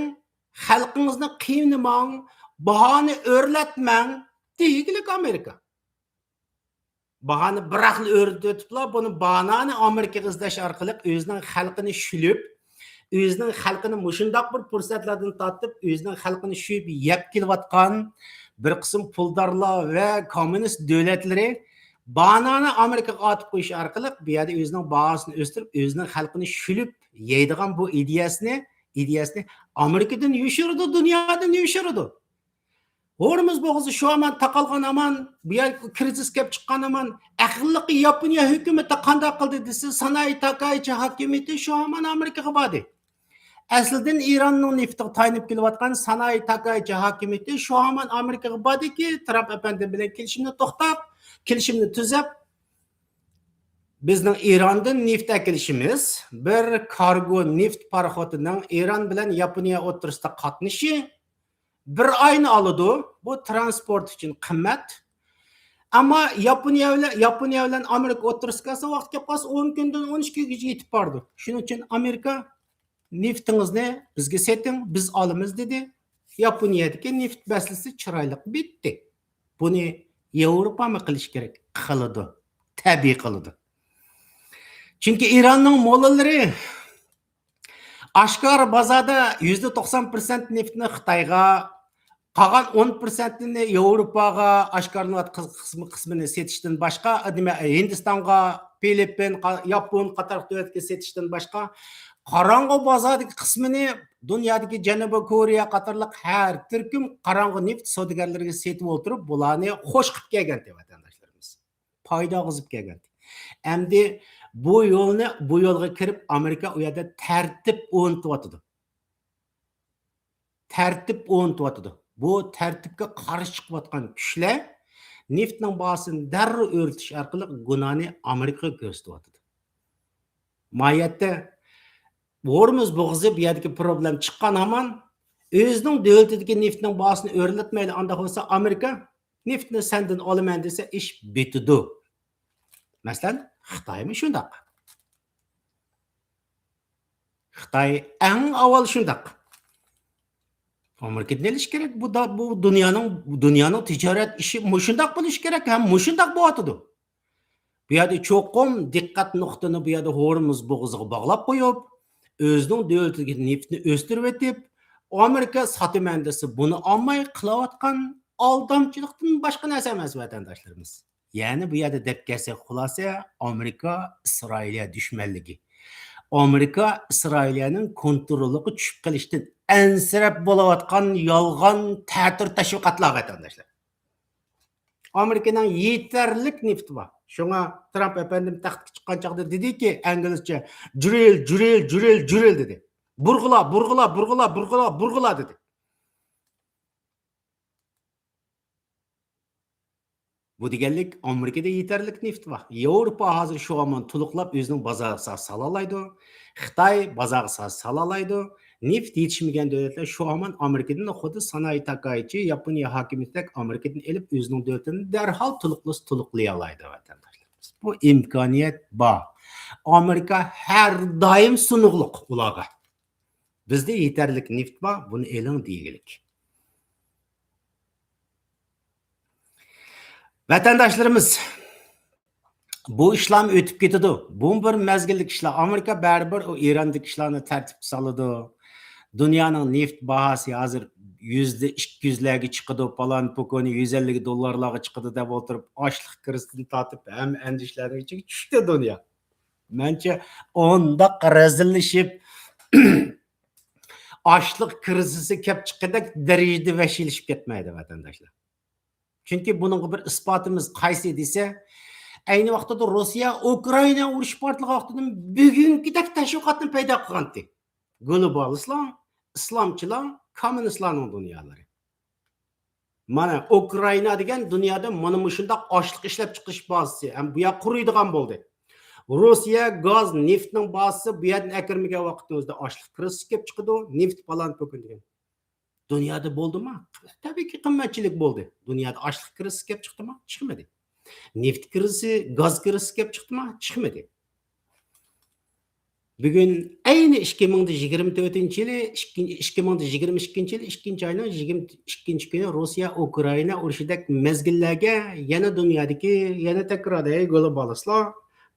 خەلقىڭىزنى قىينىماڭ، باھانى ئۆرلەتمەڭ دېگىلىك ئامېرىكا. باھانى بىراقلا ئۆرلىتىۋېتىپلا، بۇنى بانانى ئامېرىكىغا ئىزدەش ئارقىلىق ئۆزىنىڭ خەلقىنى شۈلۈپ، ئۆزىنىڭ خەلقىنى مۇشۇنداق بىر پۇرسەتلەردىن تارتىپ، ئۆزىنىڭ خەلقىنى شۈيۈپ يەپ كېلىۋاتقان بىر قىسىم پۇلدارلار ۋە كوممۇنىست دۆلەتلىرى بانانى ئامېرىكىغا ئاتىپ قويۇش ئارقىلىق بۇ يەردە ئۆزىنىڭ باھاسىنى ئۆستۈرۈپ، ئۆزىنىڭ خەلقىنى شۈلۈپ يەيدىغان بۇ ئىدىيەسىنى، ئىدىيەسىنى ئامېرىكىدىن يوشۇرىدۇ، دۇنيادىن يوشۇرىدۇ. ھورمۇز بوغۇزى شۇ ھامان تاقالغان ھامان، بۇ يەرگە كىرىزىس كەپ چىققان ھامان، ئەقىللىق ياپونىيە ھۆكۈمىتى قانداق قىلدى دېسە، ساناي تاكايچى ھاكىمىيىتى شۇ ھامان ئامېرىكىغا باردى. ئەسلىدىن ئىراننىڭ نېفىتىغا تايىنىپ كېلىۋاتقان ساناي تاكايچى ھاكىمىيىتى شۇ ھامان ئامېرىكىغا باردىكى، ترامپ ئەپەندىم بىلەن كېلىشىمنى توختاپ، كېلىشىمنى تۈزەپ، بىزنىڭ ئىراندىن نېفىت ئەكېلىشىمىز، بىر كارگو نېفىت پاراخوتىنىڭ ئىران بىلەن ياپونىيە ئوتتۇرىسىدا قاتنىشى، بىر ئاينى ئالىدۇ. بۇ ترانسپورت ئۈچۈن قىممەت. ئەمما ياپونىيە بىلەن، ياپونىيە بىلەن ئامېرىكا ئوتتۇرىسىغا كەلسە، ۋاقىت كەپ قالسا، ئون كۈندىن ئون ئىككى كۈنگىچە يېتىپ بارىدۇ. شۇنىڭ ئۈچۈن ئامېرىكا، «نېفىتىڭىزنى بىزگە سېتىڭ، بىز ئالىمىز» دېدى. ياپونىيەدىكى نېفىت مەسىلىسى چىرايلىق بىتتى. بۇنى ياۋروپامۇ قىلىشى كېرەك؟ قىلىدۇ. تەبىئىي قىلىدۇ. چۈنكى ئىراننىڭ موللىلىرى ئاشكارا بازاردا يۈزدە توقسان پىرسەنت نېفىتنى خىتايغا، قالغان ئون پىرسەنتىنى ياۋروپاغا ئاشكارىلىنىۋاتقان قىسمى، قىسمىنى سېتىشتىن باشقا، نېمە، ھىندىستانغا، فىلىپپىن، قا-، ياپون قاتارلىق دۆلەتكە سېتىشتىن باشقا، قاراڭغۇ بازاردىكى قىسمىنى دۇنيادىكى جەنۇبىي كورېيە قاتارلىق ھەر تۈركۈم قاراڭغۇ نېفىت سودىگەرلىرىگە سېتىۋولتۇرۇپ، بۇلارنى خوش قىلىپ كەلگەنتى ۋەتەنداشلىرىمىز. پايدا ئالغۇزۇپ كەلگەنتى. ئەمدى بۇ يولنى، بۇ يولغا كىرىپ، ئامېرىكا ئۇ يەردە تەرتىپ ئورنىتىۋاتىدۇ. تەرتىپ ئورنىتىۋاتىدۇ. بۇ تەرتىپكە قارشى چىقىۋاتقان كۈچلەر نېفىتنىڭ باھاسىنى دەررۇ ئۆرلىتىش ئارقىلىق گۇناھنى ئامېرىكىغا كۆرسىتىۋاتىدۇ. ماھىيەتتە ھورمۇز بوغۇزى بۇ يەردىكى پروبلېم چىققان ھامان، ئۆزىنىڭ دۆلىتىدىكى نېفىتنىڭ باھاسىنى ئۆرلەتمەيلا، ئانداق بولسا ئامېرىكا نېفىتنى سەندىن ئالىمەن دېسە، ئىش بېتىدۇ. مەسىلەن، خىتايمۇ شۇنداق. خىتاي ئەڭ ئاۋۋال شۇنداق. ئامېرىكىدىن ئېلىش كېرەك. بۇ دا، بۇ دۇنيانىڭ، دۇنيانىڭ تىجارەت ئىشى مۇشۇنداق بولۇشى كېرەك ھەم مۇشۇنداق بولۇۋاتىدۇ. بۇ يەردە چوقۇم دىققەت نۇقتىنى بۇ يەردە ھورمۇز بوغۇزىغا باغلاپ قويۇپ، ئۆزىنىڭ دۆلىتىدىكى نېفىتنى ئۆستۈرۈۋېتىپ، ئامېرىكا ساتىمەن دېسە، بۇنى ئالماي قىلىۋاتقان ئالدامچىلىقتىن باشقا نەرسە ئەمەس، ۋەتەنداشلىرىمىز. يەنى بۇ يەردە دەپ كەلسەك، خۇلاسە، ئامېرىكا ئىسرائىلىيە دۈشمەنلىكى. ئامېرىكا ئىسرائىلىيەنىڭ كونترولىغا چۈشۈپ قېلىشتىن ئەنسىرەپ بولۇۋاتقان يالغان تەتۈر تەشۋىقاتلار، ۋەتەنداشلار. ئامېرىكىنىڭ يېتەرلىك نېفىتى بار. شۇڭا ترامپ ئەپەندىم تەختكە چىققان چاغدا دېدىكى، ئەنگلىزچە، «جۇرىل، جۇرىل، جۇرىل، جۇرىل» دېدى. «بۇرغىلا، بۇرغىلا، بۇرغىلا، بۇرغىلا، بۇرغىلا» دېدى. بۇ دېگەنلىك، ئامېرىكىدا يېتەرلىك نېفىت بار. ياۋروپا ھازىر شۇ ھامان تولۇقلاپ ئۆزىنىڭ بازارىغا سا-، سالالايدۇ. خىتاي بازارغا سا-، سالالايدۇ. نېفىت يېتىشمىگەن دۆلەتلەر شۇ ھامان ئامېرىكىدىن خۇددى ساناي تاكايچى، ياپونىيە ھاكىمىيىتىدەك ئامېرىكىدىن ئېلىپ، ئۆزىنىڭ دۆلىتىنى دەرھال تولۇقلىسا تولۇقلىيالايدۇ، ۋەتەنداشلىرىمىز. بۇ ئىمكانىيەت بار. ئامېرىكا ھەر دائىم سۇنۇقلۇق ئۇلارغا. بىزدە يېتەرلىك نېفىت بار، بۇنى ئېلىڭ دېگىلىك. ۋەتەنداشلىرىمىز، بۇ ئىشلارمۇ ئۆتۈپ كېتىدۇ. بۇمۇ بىر مەزگىللىك ئىشلار. ئامېرىكا بەرىبىر ئۇ ئىراندىكى ئىشلارنى تەرتىپكە سالىدۇ. دۇنيانىڭ نېفىت باھاسى ھازىر يۈزدە ئىككى يۈزلەرگە چىقىدۇ، پالان پوكونى يۈز ئەللىك دوللارلارغا چىقىدۇ دەپ ئولتۇرۇپ، ئاچلىق كىرىزىسىدىن تارتىپ ھەممە ئەندىشىلەرنىڭ ئىچىگە چۈشتى دۇنيا. مەنچە ئۇنداق رەزىللىشىپ، ئاچلىق كىرىزىسى كەپ چىققىدەك دەرىجىدە ۋەھشىيلىشىپ كەتمەيدۇ، ۋەتەنداشلار. چۈنكى بۇنىڭغا بىر ئىسپاتىمىز قايسى دېسە، ئەينى ۋاقتىدا روسىيە ئۇكرائىنا ئۇرۇشى پارتلىغان ۋاقتىدىن بۈگۈنكىدەك تەشۋىقاتنى پەيدا قىلغانتى. گلوبالىستلار، ئىسلامچىلار، كوممۇنىستلارنىڭ دۇنيالىرى. مانا، ئۇكرائىنا دېگەن دۇنيادا مانا مۇشۇنداق ئاشلىق ئىشلەپچىقىرىش بازىسى، ھەم بۇ يەر قۇرۇيدىغان بولدى. روسىيە گاز، نېفىتنىڭ بازىسى، بۇ يەردىن ئەكىرمىگەن ۋاقىتنىڭ ئۆزىدە ئاشلىق كىرىزىسى كېلىپ چىقىدۇ، نېفىت پالان پوكۇن دېگەن. دۇنيادا بولدىما؟ تەبىئىيكى، قىممەتچىلىك بولدى. دۇنيادا ئاشلىق كىرىزىسى كەپ چىقتىما؟ چىقمىدى. نېفىت كىرىزىسى، گاز كىرىزىسى كەپ چىقتىما؟ چىقمىدى. بۈگۈن ئەينى ئىككى مىڭ يىگىرمە تۆتىنچى يىلى، ئىككى، ئىككى مىڭ يىگىرمە ئىككىنچى يىلى ئىككىنچى ئاينىڭ يىگىرمە ئىككىنچى كۈنى روسىيە ئۇكرائىنا ئۇرۇشىدەك مەزگىللەرگە يەنە دۇنيادىكى، يەنە تەكرار دەي، گلوبالىستلار،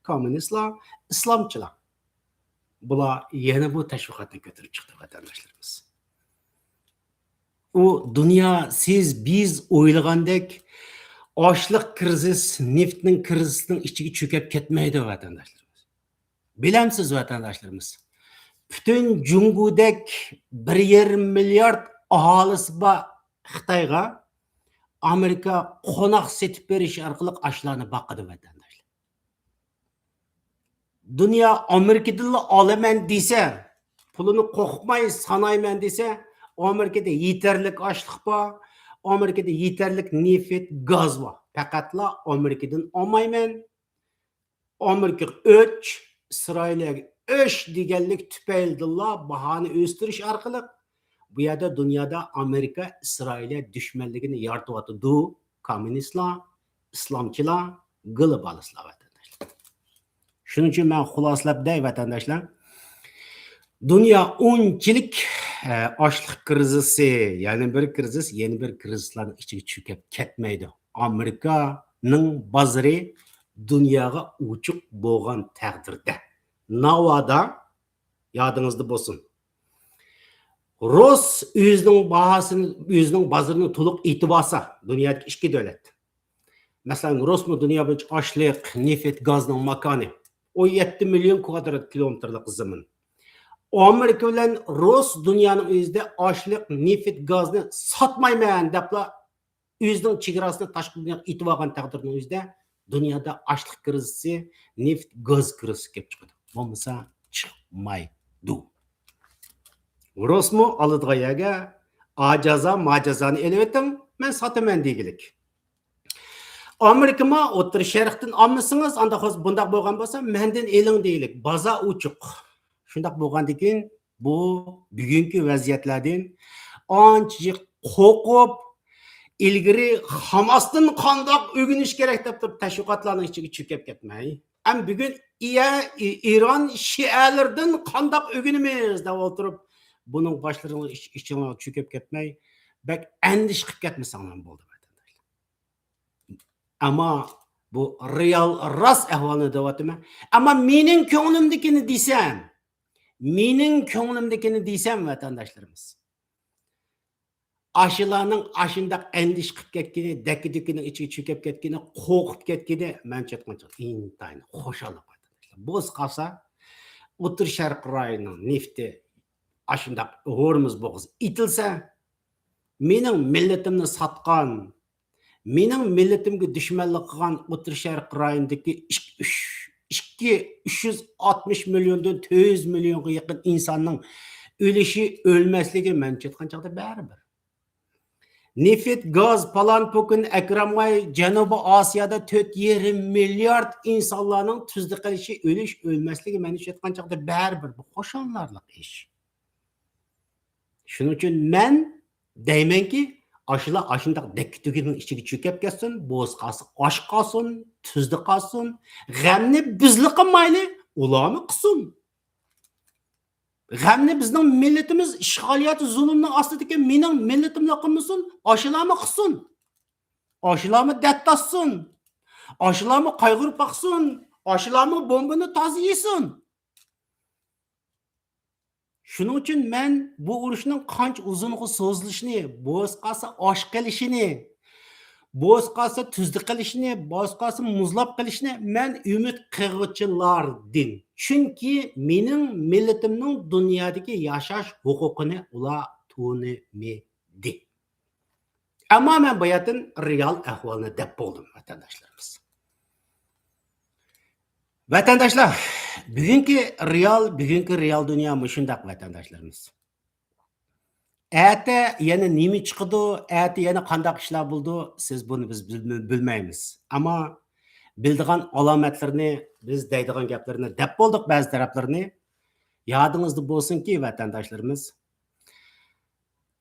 كوممۇنىستلار، ئىسلامچىلار، بۇلار يەنە بۇ تەشۋىقاتنى كۆتۈرۈپ چىقتى، ۋەتەنداشلىرىمىز. ئۇ دۇنيا سىز، بىز ئويلىغاندەك ئاشلىق كىرىزىس، نېفىتنىڭ كىرىزىسىنىڭ ئىچىگە چۆكۈپ كەتمەيدۇ، ۋەتەنداشلىرىمىز. بىلەمسىز، ۋەتەنداشلىرىمىز، پۈتۈن جۇڭگودەك بىر يېرىم مىليارد ئاھالىسى بار خىتايغا ئامېرىكا قوناق سېتىپ بېرىش ئارقىلىق ئاشۇلارنى باقىدۇ، ۋەتەنداشلار. دۇنيا ئامېرىكىدىنلا ئالىمەن دېسە، پۇلىنى قورقماي سانايمەن دېسە، ئامېرىكىدا يېتەرلىك ئاشلىق بار، ئامېرىكىدا يېتەرلىك نېفىت، گاز بار. پەقەتلا ئامېرىكىدىن ئالمايمەن، ئامېرىكىغا ئۆچ، ئىسرائىلىيەگە ئۆچ دېگەنلىك تۈپەيلىدىنلا باھانى ئۆستۈرۈش ئارقىلىق بۇ يەردە دۇنيادا ئامېرىكا ئىسرائىلىيە دۈشمەنلىكىنى يارىتىۋاتىدۇ. كوممۇنىستلار، ئىسلامچىلار، گلوبالىستلار، ۋەتەنداشلار. شۇنىڭ ئۈچۈن مەن خۇلاسىلەپ دەي، ۋەتەنداشلار، دۇنيا ئۇنچىلىك، ئە، ئاشلىق كىرىزىسى، يەنە بىر كىرىزىس، يەنە بىر كىرىزىسلارنىڭ ئىچىگە چۆكۈپ كەتمەيدۇ. ئامېرىكانىڭ بازىرى دۇنياغا ئوچۇق بولغان تەقدىردە. ناۋادا، يادىڭىزدا بولسۇن، رۇس ئۆزىنىڭ باھاسىنى، ئۆزىنىڭ بازىرىنى تولۇق ئېتىۋالسا، دۇنيادىكى ئىككى دۆلەت، مەسىلەن، رۇسمۇ دۇنيا بويىچە ئاشلىق، نېفىت، گازنىڭ ماكانى، ئون يەتتە مىليون كۋادرات كىلومېتىرلىق زېمىن. ئامېرىكا بىلەن رۇس دۇنيانىڭ ئۆزىدە ئاشلىق، نېفىت، گازنى ساتمايمەن دەپلا ئۆزىنىڭ چېگراسىنى تاشقى دۇنياغا ئېتىۋالغان تەقدىرنىڭ ئۆزىدە دۇنيادا ئاشلىق كىرىزىسى، نېفىت، گاز كىرىزىسى كېلىپ چىقىدۇ. بولمىسا چىقمايدۇ. رۇسمۇ ئالىدىغان يەرگە ئاجازا، ماجازانى ئېلىۋېتىڭ، مەن ساتىمەن دېگىلىك. ئامېرىكىمۇ ئوتتۇرا شەرقتىن ئالمىسىڭىز، ئانداق بولسا، بۇنداق بولغان بولسا، مەندىن ئېلىڭ دېگىلىك. بازار ئوچۇق. شۇنداق بولغاندىن كېيىن، بۇ بۈگۈنكى ۋەزىيەتلەردىن ئانچە جىق قورقۇپ، ئىلگىرى خاماستىن قانداق ئۆگىنىش كېرەك دەپ تۇرۇپ، تەشۋىقاتلارنىڭ ئىچىگە چۆكۈپ كەتمەي. ئەم بۈگۈن ئىيە-، ئى-، ئىران شىئەلىرىدىن قانداق ئۆگىنىمىز دەپ ئولتۇرۇپ، بۇنىڭ باشلىرىنىڭ ئىچ-، ئىچىڭلارغا چۆكۈپ كەتمەي، بەك ئەندىشە قىلىپ كەتمىسەڭلار بولدى، ۋەتەنداشلار. ئەمما بۇ رېئال، راست ئەھۋالنى دەۋاتىمەن. ئەمما مېنىڭ كۆڭلۈمدىكىنى دېسەم، مېنىڭ كۆڭلۈمدىكىنى دېسەم، ۋەتەنداشلىرىمىز، ئاشۇلارنىڭ ئاشۇنداق ئەندىشە قىلىپ كەتكىنى، دەككە-دۈككىنىڭ ئىچىگە چۆكۈپ كەتكىنى، قورقۇپ كەتكىنى، مەنچە ئېيتقانچە ئىنتايىن خۇشاللىق، ۋەتەنداشلار. بولسا قالسا، ئوتتۇرا شەرق رايونىنىڭ نېفىتى ئاشۇنداق ھورمۇز بوغۇزى ئېتىلسە، مېنىڭ مىللىتىمنى ساتقان، مېنىڭ مىللىتىمگە دۈشمەنلىك قىلغان ئوتتۇرا شەرق رايونىدىكى ئىك-، ئۈچ، ئىككى، ئۈچ يۈز ئاتمىش مىليوندىن تۆت يۈز مىليونغا يېقىن ئىنساننىڭ ئۆلۈشى، ئۆلمەسلىكى مەنچە ئېيتقان چاغدا بەرىبىر. نېفىت، گاز، پالان، پوكۇن، ئەكرەمئاي، جەنۇبىي ئاسىيادا تۆت يېرىم مىليارد ئىنسانلارنىڭ تۈزدە قېلىشى، ئۆلۈش، ئۆلمەسلىكى، مەن شۇ ئېيتقان چاغدا بەرىبىر بۇ قوشانلارلىق ئىش. شۇنىڭ ئۈچۈن مەن دەيمەنكى، ئاشۇلار ئاشۇنداق دەككە تۈگىنىڭ ئىچىگە چۆكۈپ كەتسۇن، بوسقاسى ئاش قالسۇن، تۈزدە قالسۇن، غەمنى بىزلا قىلمايلى، ئۇلارمۇ قىلسۇن. غەمنى بىزنىڭ مىللىتىمىز ئىشغالىيەت زۇلۇمنىڭ ئاستىدىكى مېنىڭ مىللىتىملا قىلمىسۇن، ئاشۇلارمۇ قىلسۇن. ئاشۇلارمۇ دەرد تارتسۇن. ئاشۇلارمۇ قايغۇرۇپ باقسۇن. ئاشۇلارمۇ بومبىنى تازا يېسۇن. شۇنىڭ ئۈچۈن مەن بۇ ئۇرۇشنىڭ قانچە ئۇزۇنغا سوزۇلۇشىنى، بوسقاسى ئاش قېلىشىنى، بوسقاسى تۈزدە قېلىشىنى، بوسقاسى مۇزلاپ قېلىشىنى مەن ئۈمىد قىلغۇچىلاردىن. چۈنكى مېنىڭ مىللىتىمنىڭ دۇنيادىكى ياشاش ھوقۇقىنى ئۇلار تونۇمىدى. ئەمما مەن باياتىن رېئال ئەھۋالنى دەپ بولدۇم، ۋەتەنداشلىرىمىز. ۋەتەنداشلار، بۈگۈنكى رېئال، بۈگۈنكى رېئال دۇنيا مۇشۇنداق، ۋەتەنداشلىرىمىز. ئەتە يەنە نېمە چىقىدۇ، ئەتە يەنە قانداق ئىشلار بولىدۇ، سىز بۇنى بىز بىل-، بىلمەيمىز. ئەمما بىلىدىغان ئالامەتلىرىنى، بىز دەيدىغان گەپلىرىنى دەپ بولدۇق، بەزى تەرەپلىرىنى. يادىڭىزدا بولسۇنكى، ۋەتەنداشلىرىمىز،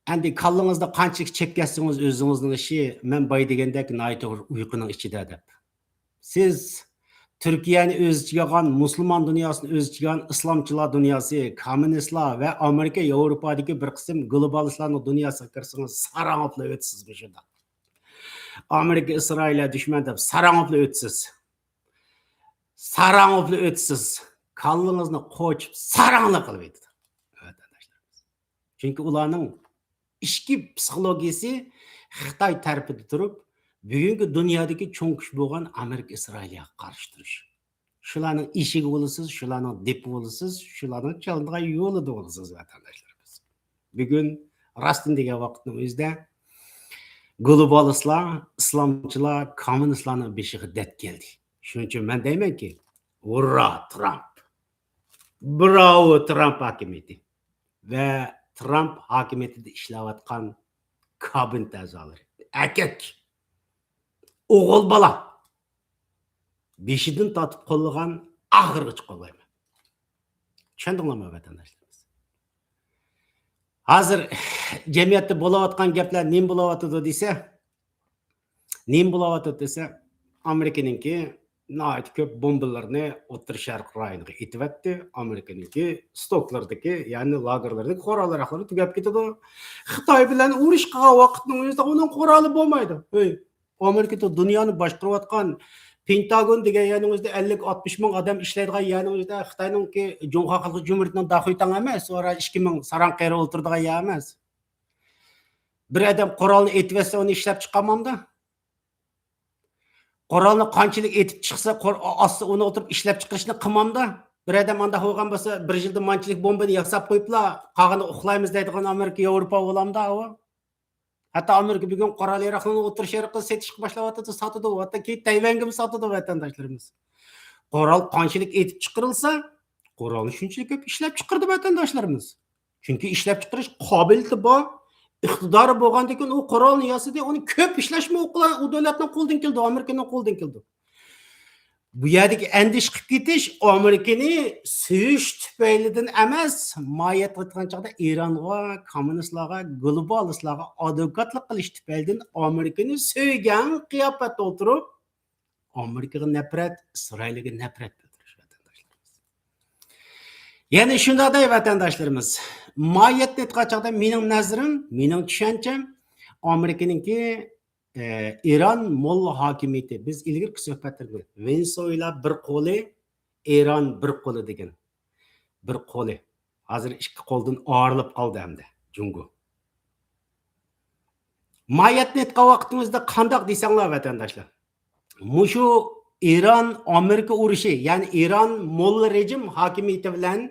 ئەمدى كاللىڭىزدا قانچىلىك چەك كەتسىڭىز ئۆزىڭىزنىڭ ئىشى، مەن باي دېگەندەك ناھايىتى ئۇيقۇنىڭ ئىچىدە دەپ. سىز تۈركىيەنى ئۆز ئىچىگە ئالغان، مۇسۇلمان دۇنياسىنى ئۆز ئىچىگە ئالغان، ئىسلامچىلار دۇنياسى، كوممۇنىستلار ۋە ئامېرىكا، ياۋروپادىكى بىر قىسىم گلوبالىستلارنىڭ دۇنياسىغا كىرسىڭىز، ساراڭ بولۇپ ئۆتىسىز مۇشۇنداق. ئامېرىكا، ئىسرائىلگە دۈشمەن دەپ ساراڭ بولۇپ ئۆتىسىز. ساراڭ بولۇپ ئۆتىسىز. كاللىڭىزنى قوچۇپ ساراڭلا قىلىپ ئۆتىدۇ. چۈنكى ئۇلارنىڭ ئىچكى پسىخولوگىيىسى خىتاي تەرىپىدە تۇرۇپ، بۈگۈنكى دۇنيادىكى چوڭ كۈچ بولغان ئامېرىكا ئىسرائىلىيەگە قارشى تۇرۇش. شۇلارنىڭ ئېشىكى بولىسىز، شۇلارنىڭ دېپى بولىسىز، شۇلارنىڭ چالىدىغان يولىدا بولىسىز، ۋەتەنداشلىرىمىز. بۈگۈن راستىنى دېگەن ۋاقىتنىڭ ئۆزىدە گلوبالىستلار، ئىسلامچىلار، كوممۇنىستلارنىڭ بېشىغا دەرد كەلدى. شۇنىڭ ئۈچۈن مەن دەيمەنكى، ھۇررا، ترامپ! براۋو، ترامپ ھاكىمىيىتى ۋە ترامپ ھاكىمىيىتىدە ئىشلەۋاتقان كابىنېت ئەزالىرى. ئەركەك، ئوغۇل بالا، بېشىدىن تارتىپ قوللىغان ئاخىرغىچە قوللايمەن. چۈشەندىڭلارمۇ، ۋەتەنداشلىرىمىز؟ ھازىر جەمئىيەتتە بولۇۋاتقان گەپلەر نېمە بولۇۋاتىدۇ دېسە، نېمە بولۇۋاتىدۇ دېسە، ئامېرىكىنىڭكى ناھايىتى كۆپ بومبىلىرىنى ئوتتۇرا شەرق رايونىغا ئېتىۋەتتى. ئامېرىكىنىڭكى ستوكلىرىدىكى، يەنى لاگېرلىرىدىكى قورال-ياراغلىرى تۈگەپ كېتىدۇ. خىتاي بىلەن ئۇرۇش قىلغان ۋاقىتنىڭ ئۆزىدە ئۇنىڭ قورالى بولمايدۇ. ئەي، ئامېرىكا دۇنيانى باشقۇرۇۋاتقان پېنتاگون دېگەن يەرنىڭ ئۆزىدە ئەللىك، ئاتمىش مىڭ ئادەم ئىشلەيدىغان يەرنىڭ ئۆزىدە خىتاينىڭكى جۇڭخۇا خەلق جۇمھۇرىيىتىنىڭ داخۇيتاڭ ئەمەس، ئورا ئىككى مىڭ ساراڭ قېرى ئولتۇرىدىغان يەر ئەمەس. بىر ئادەم قورالنى ئېتىۋەتسە، ئۇنى ئىشلەپ چىقارمامدا؟ قورالنى قانچىلىك ئېتىپ چىقسا، قور-، ئاسسا، ئۇنى ئولتۇرۇپ ئىشلەپ چىقىرىشنى قىلمامدا؟ بىر ئادەم ئانداق بولغان بولسا، بىر يىلدا مانچىلىك بومبىنى ياساپ قويۇپلا، قالغىنىنى ئۇخلايمىز دەيدىغان ئامېرىكا، ياۋروپا بولامدا ئۇ؟ ھەتتا ئامېرىكا بۈگۈن قورال-ياراغلارنى ئوتتۇرا شەرققە سېتىشقا باشلاۋاتىدۇ، ساتىدۇ، ھەتتا كېيىن تەيۋەنگىمۇ ساتىدۇ، ۋەتەنداشلىرىمىز. قورال قانچىلىك ئېتىپ چىقىرىلسا، قورالنى شۇنچىلىك كۆپ ئىشلەپ چىقىرىدۇ ۋەتەنداشلىرىمىز. چۈنكى ئىشلەپ چىقىرىش قابىلىيىتى بار، ئىقتىدارى بولغاندىكىن ئۇ قورالنى ياسىدى، ئۇنى كۆپ ئىشلەشمۇ ئۇ قولا-، ئۇ دۆلەتنىڭ قولىدىن كېلىدۇ، ئامېرىكىنىڭ قولىدىن كېلىدۇ. بۇ يەردىكى ئەندىشە قىلىپ كېتىش ئامېرىكىنى سۆيۈش تۈپەيلىدىن ئەمەس، ماھىيەتتە ئېيتقان چاغدا ئىرانغا، كوممۇنىستلارغا، گلوبالىستلارغا ئادۋوكاتلىق قىلىش تۈپەيلىدىن ئامېرىكىنى سۆيگەن قىياپەتتە ئولتۇرۇپ، ئامېرىكىغا نەپرەت، ئىسرائىلگە نەپرەت بىلدۈرۈش، ۋەتەنداشلىرىمىز. يەنى شۇنداق دەي، ۋەتەنداشلىرىمىز، ماھىيەتنى ئېيتقان چاغدا مېنىڭ نەزىرىم، مېنىڭ چۈشەنچەم، ئامېرىكىنىڭكى، ئە، ئىران موللا ھاكىمىيىتى، بىز ئىلگىرىكى سۆھبەتلىرىمىزدە ۋېنېسۇېلا بىر قولى، ئىران بىر قولى دېگەن. بىر قولى. ھازىر ئىككى قولدىن ئايرىلىپ قالدى ئەمدى جۇڭگو. ماھىيەتنى ئېيتقان ۋاقتىمىزدا قانداق دېسەڭلار، ۋەتەنداشلار؟ مۇشۇ ئىران-ئامېرىكا ئۇرۇشى، يەنى ئىران موللا رېجىم ھاكىمىيىتى بىلەن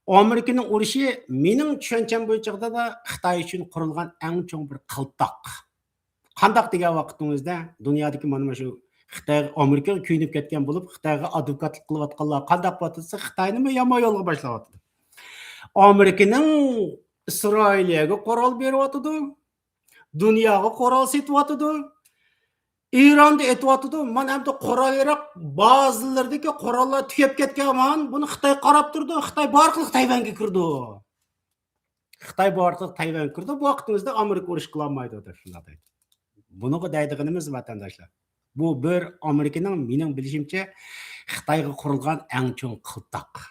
ئامېرىكىنىڭ ئۇرۇشى مېنىڭ چۈشەنچەم بويىچە خىتاي ئۈچۈن قۇرۇلغان ئەڭ چوڭ بىر قىلتاق. قانداق دېگەن ۋاقتىڭىزدا، دۇنيادىكى مانا مۇشۇ خىتاي، ئامېرىكىغا كۆيۈنۈپ كەتكەن بولۇپ، خىتايغا ئادۋوكاتلىق قىلىۋاتقانلار قانداق بولۇۋاتىدۇ دېسە، خىتاينىمۇ يامان يولغا باشلاۋاتىدۇ. ئامېرىكىنىڭ ئىسرائىلىيەگە قورال بېرىۋاتىدۇ. دۇنياغا قورال سېتىۋاتىدۇ. ئىراندا ئېتىۋاتىدۇ. مانا ئەمدى قورال ياراق بازىلىرىدىكى قوراللار تۈگەپ كەتكەن مان. بۇنى خىتاي قاراپ تۇرىدۇ. خىتاي بارلىقى تەيۋەنگە كىرىدۇ. خىتاي بۇ ئارقىلىق تەيۋەنگە كىرىدۇ، بۇ ۋاقتىڭىزدا ئامېرىكا ئۇرۇش قىلالمايدۇ دەپ شۇنداق دەيدۇ. بۇنىڭغا دەيدىغىنىمىز، ۋەتەنداشلار، بۇ بىر ئامېرىكىنىڭ، مېنىڭ بىلىشىمچە، خىتايغا قۇرۇلغان ئەڭ چوڭ قىلتاق.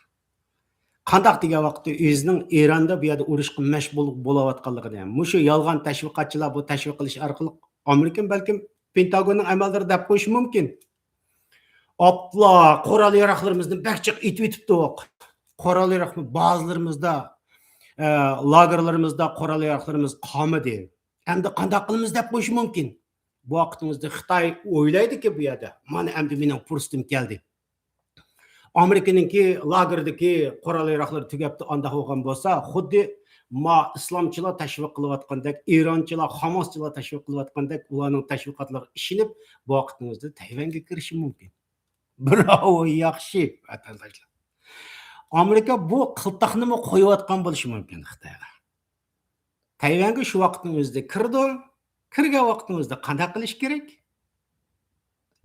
قانداق دېگەن ۋاقىتتا ئۆزىنىڭ ئىراندا بۇ يەردە ئۇرۇشقا مەشغۇل بولۇۋاتقانلىقىنى، مۇشۇ يالغان تەشۋىقاتچىلار بۇ تەشۋىق قىلىش ئارقىلىق ئامېرىكىمۇ بەلكىم پېنتاگوننىڭ ئەمەلدىرى دەپ قويۇشى مۇمكىن. ئاپلا، قورال ياراقلىرىمىزنى بەك جىق ئېتىۋېتىپتۇق. قورال ياراق بازىلىرىمىزدا، ئە، لاگېرلىرىمىزدا قورال ياراقلىرىمىز قالمىدى. ئەمدى قانداق قىلىمىز دەپ قويۇشى مۇمكىن. بۇ ۋاقتىڭىزدا خىتاي ئويلايدىكى بۇ يەردە، مانا ئەمدى مېنىڭ پۇرسىتىم كەلدى. ئامېرىكىنىڭكى لاگېردىكى قورال ياراقلىرى تۈگەپتۇ، ئانداق بولغان بولسا، خۇددى ما ئىسلامچىلار تەشۋىق قىلىۋاتقاندەك، ئىرانچىلار، خاماسچىلار تەشۋىق قىلىۋاتقاندەك، ئۇلارنىڭ تەشۋىقاتلىرىغا ئىشىنىپ، بۇ ۋاقتىڭىزدا تەيۋەنگە كىرىشى مۇمكىن. براۋو، ياخشى، ۋەتەنداشلار. ئامېرىكا بۇ قىلتاقنىمۇ قويۇۋاتقان بولۇشى مۇمكىن خىتايغا. تەيۋەنگە شۇ ۋاقىتنىڭ ئۆزىدە كىرىدۇ. كىرگەن ۋاقىتنىڭ ئۆزىدە قانداق قىلىش كېرەك؟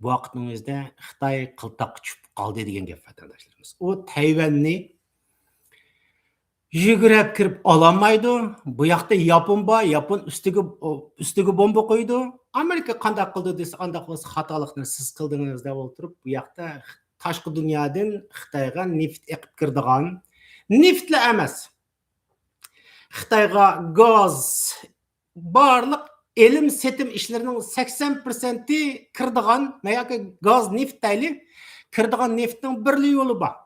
بۇ ۋاقىتنىڭ ئۆزىدە خىتاي قىلتاققا چۈشۈپ قالدى دېگەن گەپ، ۋەتەنداشلىرىمىز. ئۇ تەيۋەننى يۈگرەپ كىرىپ ئالالمايدۇ. بۇ ياقتا ياپون بار، ياپون ئۈستىگە، ئۈستىگە بومبا قويىدۇ. ئامېرىكا قانداق قىلدى دېسە، ئانداق بولسا خاتالىقنى سىز قىلدىڭىز دەپ ئولتۇرۇپ، بۇ ياقتا تاشقى دۇنيادىن خىتايغا نېفىت ئېقىپ كىرىدىغان، نېفىتلا ئەمەس، خىتايغا گاز، بارلىق ئېلىم سېتىم ئىشلىرىنىڭ سەكسەن پىرسەنتى كىرىدىغان، ياكى گاز، نېفىت دەيلى، كىرىدىغان نېفىتنىڭ بىرلا يولى بار.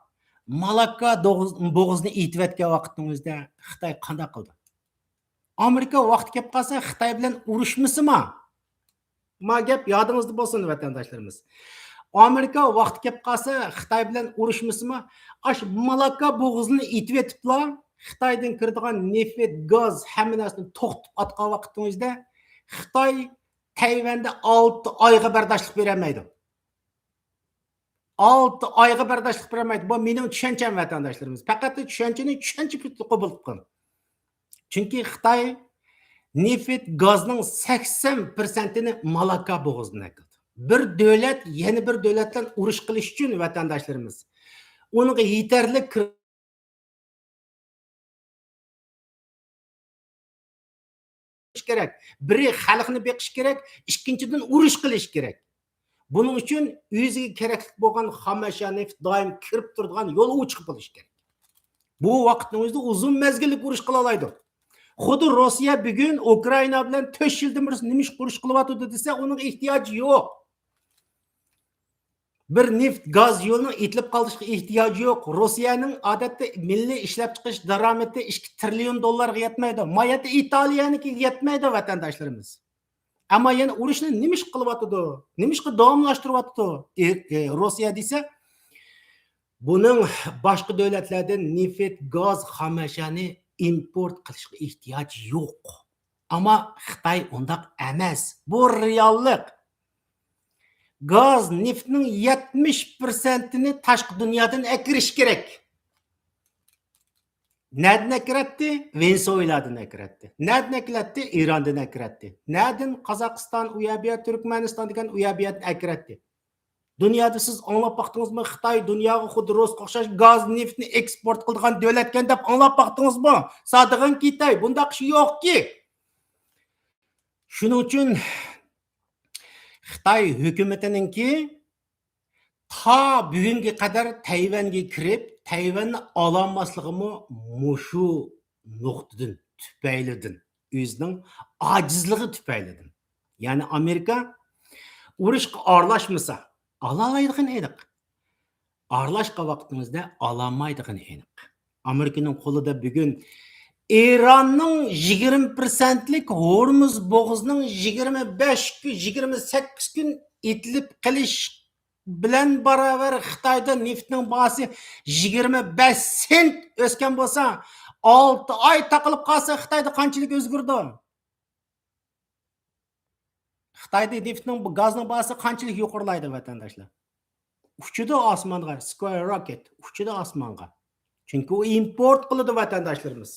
مالاكا دوغۇز-، بوغۇزىنى ئېتىۋەتكەن ۋاقىتنىڭ ئۆزىدە خىتاي قانداق قىلدى؟ ئامېرىكا ۋاقتى كەپ قالسا، خىتاي بىلەن ئۇرۇشمىسىما؟ ما گەپ يادىڭىزدا بولسۇن، ۋەتەنداشلىرىمىز. ئامېرىكا ۋاقتى كەپ قالسا، خىتاي بىلەن ئۇرۇشمىسىمۇ، ئاشۇ مالاكا بوغۇزىنى ئېتىۋېتىپلا، خىتايدىن كىرىدىغان نېفىت، گاز، ھەممە نەرسىنى توختىتىپ ئاتقان ۋاقىتنىڭ ئۆزىدە خىتاي تەيۋەندە ئالتە ئايغا بەرداشلىق بېرەلمەيدۇ. ئالتە ئايغا بەرداشلىق بېرەلمەيدۇ. بۇ مېنىڭ چۈشەنچەم، ۋەتەنداشلىرىمىز. پەقەت چۈشەنچىنى چۈشەنچە قوبۇل قىلىڭ. چۈنكى خىتاي نېفىت، گازنىڭ سەكسەن پىرسەنتىنى مالاكا بوغۇزىدىن ئەكىلىدۇ. بىر دۆلەت يەنە بىر دۆلەت بىلەن ئۇرۇش قىلىش ئۈچۈن، ۋەتەنداشلىرىمىز، ئۇنىڭغا يېتەرلىك كىرىش كېرەك. بىرى خەلقنى بېقىش كېرەك، ئىككىنچىدىن ئۇرۇش قىلىش كېرەك. بۇنىڭ ئۈچۈن ئۆزىگە كېرەكلىك بولغان خام ئەشيا، نېفىت دائىم كىرىپ تۇرىدىغان يول ئوچۇق بولۇشى كېرەك. بۇ ۋاقىتنىڭ ئۆزىدە ئۇزۇن مەزگىللىك ئۇرۇش قىلالايدۇ. خۇددى روسىيە بۈگۈن ئۇكرائىنا بىلەن تۆت يىلدىن بېرى نېمە ئىش، ئۇرۇش قىلىۋاتىدۇ دېسە، ئۇنىڭ ئېھتىياجى يوق. بىر نېفىت، گاز يولىنىڭ ئېتىلىپ قالىشىغا ئېھتىياجى يوق. روسىيەنىڭ ئادەتتە مىللىي ئىشلەپچىقىرىش دارامىتى ئىككى تىرىليون دوللارغا يەتمەيدۇ. ما يەتتە ئىتالىيەنىڭكىگە يەتمەيدۇ، ۋەتەنداشلىرىمىز. ئەمما يەنە ئۇرۇشنى نېمىشقا قىلىۋاتىدۇ؟ نېمىشقا داۋاملاشتۇرۇۋاتىدۇ؟ ئى، ئى، روسىيە دېسە، بۇنىڭ باشقا دۆلەتلەردىن نېفىت، گاز، خام ئەشيانى ئىمپورت قىلىشقا ئېھتىياجى يوق. ئەمما خىتاي ئۇنداق ئەمەس. بۇ رېئاللىق. گاز، نېفىتنىڭ يەتمىش پىرسەنتىنى تاشقى دۇنيادىن ئەكىرىش كېرەك. نەدىن ئەكىرەتتى؟ ۋېنېسۇېلادىن ئەكىرەتتى. نەدىن ئەكىرەتتى؟ ئىراندىن ئەكىرەتتى. نەدىن؟ قازاقىستان، ئۇ يەر بۇ يەر، تۈركمەنىستان دېگەن ئۇ يەر بۇ يەردىن ئەكىرەتتى. دۇنيادا سىز ئاڭلاپ باقتىڭىزمۇ؟ خىتاي دۇنياغا خۇددى روسقا ئوخشاش گاز، نېفىتنى ئېكسپورت قىلىدىغان دۆلەتكەن دەپ ئاڭلاپ باقتىڭىزمۇ؟ سادىغىن كېتەي، بۇنداق ئىش يوقكى. شۇنىڭ ئۈچۈن خىتاي ھۆكۈمىتىنىڭكى تا بۈگۈنگە قەدەر تەيۋەنگە كىرىپ، تەيۋەننى ئالالماسلىقىمۇ مۇشۇ نۇقتىدىن، تۈپەيلىدىن، ئۆزىنىڭ ئاجىزلىقى تۈپەيلىدىن. يەنى ئامېرىكا ئۇرۇشقا ئارىلاشمىسا، ئالالايدىغىنى ئېنىق. ئارىلاشقان ۋاقتىمىزدا ئالالمايدىغىنى ئېنىق. ئامېرىكىنىڭ قولىدا بۈگۈن ئىراننىڭ يىگىرمە پىرسەنتلىك ھورمۇز بوغۇزىنىڭ يىگىرمە بەش كۈن، يىگىرمە سەككىز كۈن ئېتىلىپ قېلىش بىلەن باراۋەر خىتايدا نېفىتنىڭ باھاسى يىگىرمە بەش سېنت ئۆسكەن بولسا، ئالتە ئاي تاقىلىپ قالسا، خىتايدا قانچىلىك ئۆزگىرىدۇ؟ خىتايدا نېفىتنىڭ، گازنىڭ باھاسى قانچىلىك يۇقىرىلايدۇ، ۋەتەنداشلار؟ ئۇچىدۇ ئاسمانغا، skyrocket، ئۇچىدۇ ئاسمانغا. چۈنكى ئۇ ئىمپورت قىلىدۇ، ۋەتەنداشلىرىمىز.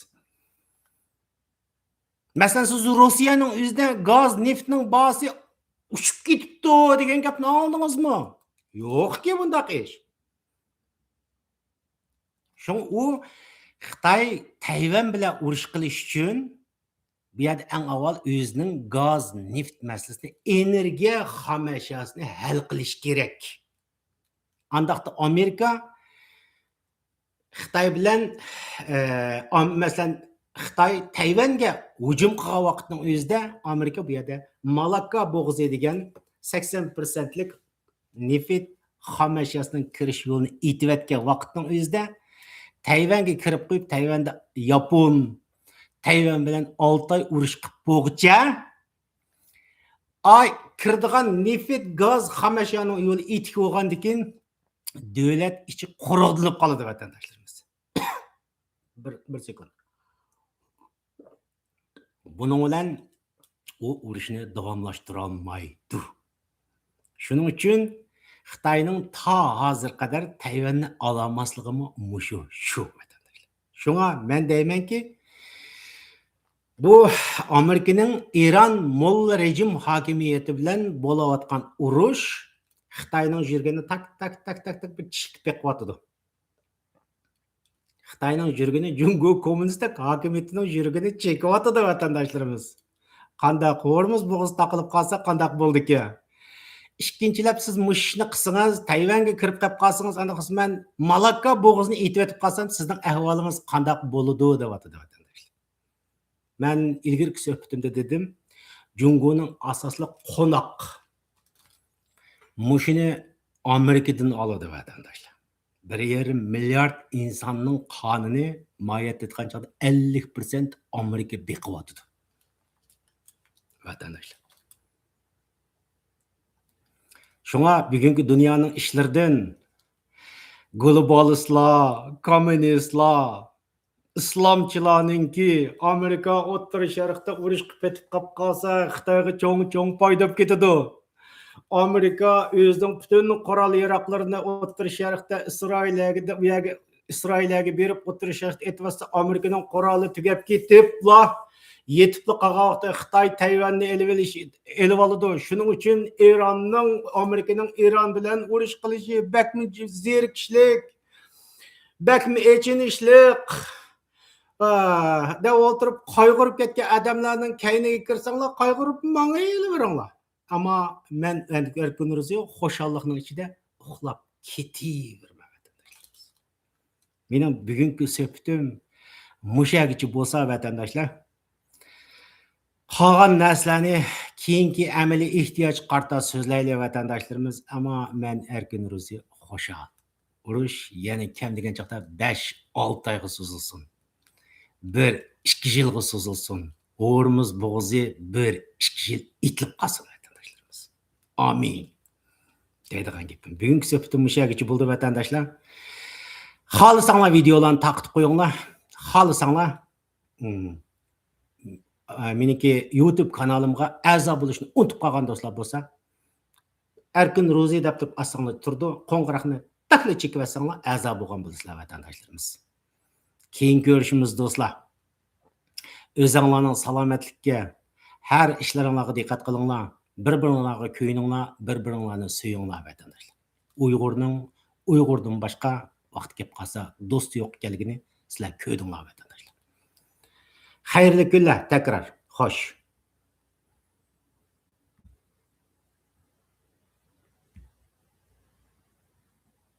مەسىلەن، سىز روسىيەنىڭ ئۆزىدە گاز، نېفىتنىڭ باھاسى ئۇچۇپ كېتىپتۇ دېگەن گەپنى ئاڭلىدىڭىزمۇ؟ يوقكى بۇنداق ئىش. شۇڭا ئۇ خىتاي تەيۋەن بىلەن ئۇرۇش قىلىش ئۈچۈن بۇ يەردە ئەڭ ئاۋۋال ئۆزىنىڭ گاز، نېفىت مەسىلىسىنى، ئېنېرگىيە خام ئەشياسىنى ھەل قىلىش كېرەك. ئانداقتا ئامېرىكا خىتاي بىلەن، ئە، ئام-، مەسىلەن، خىتاي تەيۋەنگە ھۇجۇم قىلغان ۋاقىتنىڭ ئۆزىدە ئامېرىكا بۇ يەردە مالاككا بوغۇزى دېگەن سەكسەن پىرسەنتلىك نېفىت خام ئەشياسىنىڭ كىرىش يولىنى ئېتىۋەتكەن ۋاقىتنىڭ ئۆزىدە تەيۋەنگە كىرىپ قويۇپ، تەيۋەندە ياپون، تەيۋەن بىلەن ئالتە ئاي ئۇرۇش قىلىپ بولغۇچە، ئاي كىرىدىغان نېفىت، گاز، خام ئەشيانىڭ يولى ئېتىك بولغاندىن كېيىن دۆلەت ئىچى قۇرۇقلىنىپ قالىدۇ، ۋەتەنداشلىرىمىز. بىر، بىر سېكۇنت. بۇنىڭ بىلەن ئۇ ئۇرۇشنى داۋاملاشتۇرالمايدۇ. شۇنىڭ ئۈچۈن خىتاينىڭ تا ھازىرغا قەدەر تەيۋەننى ئالالماسلىقىمۇ مۇشۇ، شۇ، ۋەتەنداشلار. شۇڭا مەن دەيمەنكى، بۇ ئامېرىكىنىڭ ئىران موللا رېجىم ھاكىمىيىتى بىلەن بولۇۋاتقان ئۇرۇش خىتاينىڭ يۈرىكىنى تاك، تاك، تاك، تاك، تاك بىر چېكىپ بېقىۋاتىدۇ. خىتاينىڭ يۈرىكىنى، جۇڭگو كوممۇنىستىك ھاكىمىيىتىنىڭ يۈرىكىنى چېكىۋاتىدۇ، ۋەتەنداشلىرىمىز. قانداق، ھورمۇز بوغۇزى تاقىلىپ قالسا قانداق بولىدىكەن؟ ئىككىنچىلەپ، سىز مۇشۇ ئىشنى قىلسىڭىز، تەيۋەنگە كىرىپ قېلىپ قالسىڭىز، ئانداق قىلسا مەن مالاككا بوغۇزىنى ئېتىۋېتىپ قالسام، سىزنىڭ ئەھۋالىڭىز قانداق بولىدۇ، دەۋاتىدۇ، ۋەتەنداشلار. مەن ئىلگىرىكى سۆھبىتىمدە دېدىم، جۇڭگونىڭ ئاساسلىق قوناق مۇشۇنى ئامېرىكىدىن ئالىدۇ، ۋەتەنداشلار. بىر يېرىم مىليارد ئىنساننىڭ قانىنى ماھىيەتتە ئېيتقان چاغدا ئەللىك پىرسەنت ئامېرىكا بېقىۋاتىدۇ، ۋەتەنداشلار. شۇڭا بۈگۈنكى دۇنيانىڭ ئىشلىرىدىن گلوبالىستلار، كوممۇنىستلار، ئىسلامچىلارنىڭكى ئامېرىكا ئوتتۇرا شەرقتە ئۇرۇش قىلىپ پېتىپ قاپ قالسا، خىتايغا چوڭ-چوڭ پايدا ئەپ كېتىدۇ. ئامېرىكا ئۆزىنىڭ پۈتۈن قورال ياراغلىرىنى ئوتتۇرا شەرقتە ئىسرائىلىيەگە، ئۇ يەرگە، ئىسرائىلىيەگە بېرىپ ئوتتۇرا شەرقتە ئېتىۋەتسە، ئامېرىكىنىڭ قورالى تۈگەپ كېتىپلا، يېتىپلا قالغان ۋاقىتتا خىتاي تەيۋەننى ئېلىۋېلىش، ئېلىۋالىدۇ. شۇنىڭ ئۈچۈن ئىراننىڭ، ئامېرىكىنىڭ ئىران بىلەن ئۇرۇش قىلىشى بەكمۇ زېرىكىشلىك، بەكمۇ ئېچىنىشلىق، ئا، دەپ ئولتۇرۇپ قايغۇرۇپ كەتكەن ئادەملەرنىڭ كەينىگە كىرسەڭلار، قايغۇرۇپ ماڭىۋېرىڭلار. ئەمما مەن ئەركىن روزى خۇشاللىقنىڭ ئىچىدە ئۇخلاپ كېتىۋېرىمەن، ۋەتەنداشلىرىمىز. مېنىڭ بۈگۈنكى سۆھبىتىم مۇشۇ يەرگىچە بولسا، ۋەتەنداشلار، قالغان نەرسىلەرنى كېيىنكى ئەمەلىي ئېھتىياجغا قارىتا سۆزلەيلى، ۋەتەنداشلىرىمىز. ئەمما مەن ئەركىن روزى خۇشال. ئۇرۇش يەنە كەم دېگەن چاغدا بەش، ئالتە ئايغا سوزۇلسۇن. بىر، ئىككى يىلغا سوزۇلسۇن. ھورمۇز بوغۇزى بىر، ئىككى يىل ئېتىلىپ قالسۇن، ۋەتەنداشلىرىمىز. ئامىن. دەيدىغان گېپىم. بۈگۈنكى سۆھبىتىم مۇشۇ يەرگىچە بولدى، ۋەتەنداشلار. خالىساڭلار ۋىدېئولارنى تارقىتىپ قويۇڭلار. خالىساڭلار، ئىم، ئا، مېنىڭكى يۇتۇب كانالىمغا ئەزا بولۇشنى ئۇنتۇپ قالغان دوستلار بولسا، ئەركىن روزى دەپ تۇرۇپ ئاستىڭلار تۇرىدۇ. قوڭغۇراقنى تەكلا چېكىۋەتسەڭلار، ئەزا بولغان بولىسىلەر، ۋەتەنداشلىرىمىز. كېيىن كۆرۈشىمىز، دوستلار. ئۆزۈڭلارنىڭ سالامەتلىكىگە، ھەر ئىشلىرىڭلارغا دىققەت قىلىڭلار. بىر-بىرىڭلارغا كۆيۈنۈڭلار، بىر-بىرىڭلارنى سۆيۈڭلار، ۋەتەنداشلار. ئۇيغۇرنىڭ ئۇيغۇردىن باشقا ۋاقتى كېلىپ قالسا دوستى يوق ئىكەنلىكىنى سىلەر كۆردۈڭلار، ۋەتەنداشلار. خەيرلىك كۈنلەر تەكرار. خوش.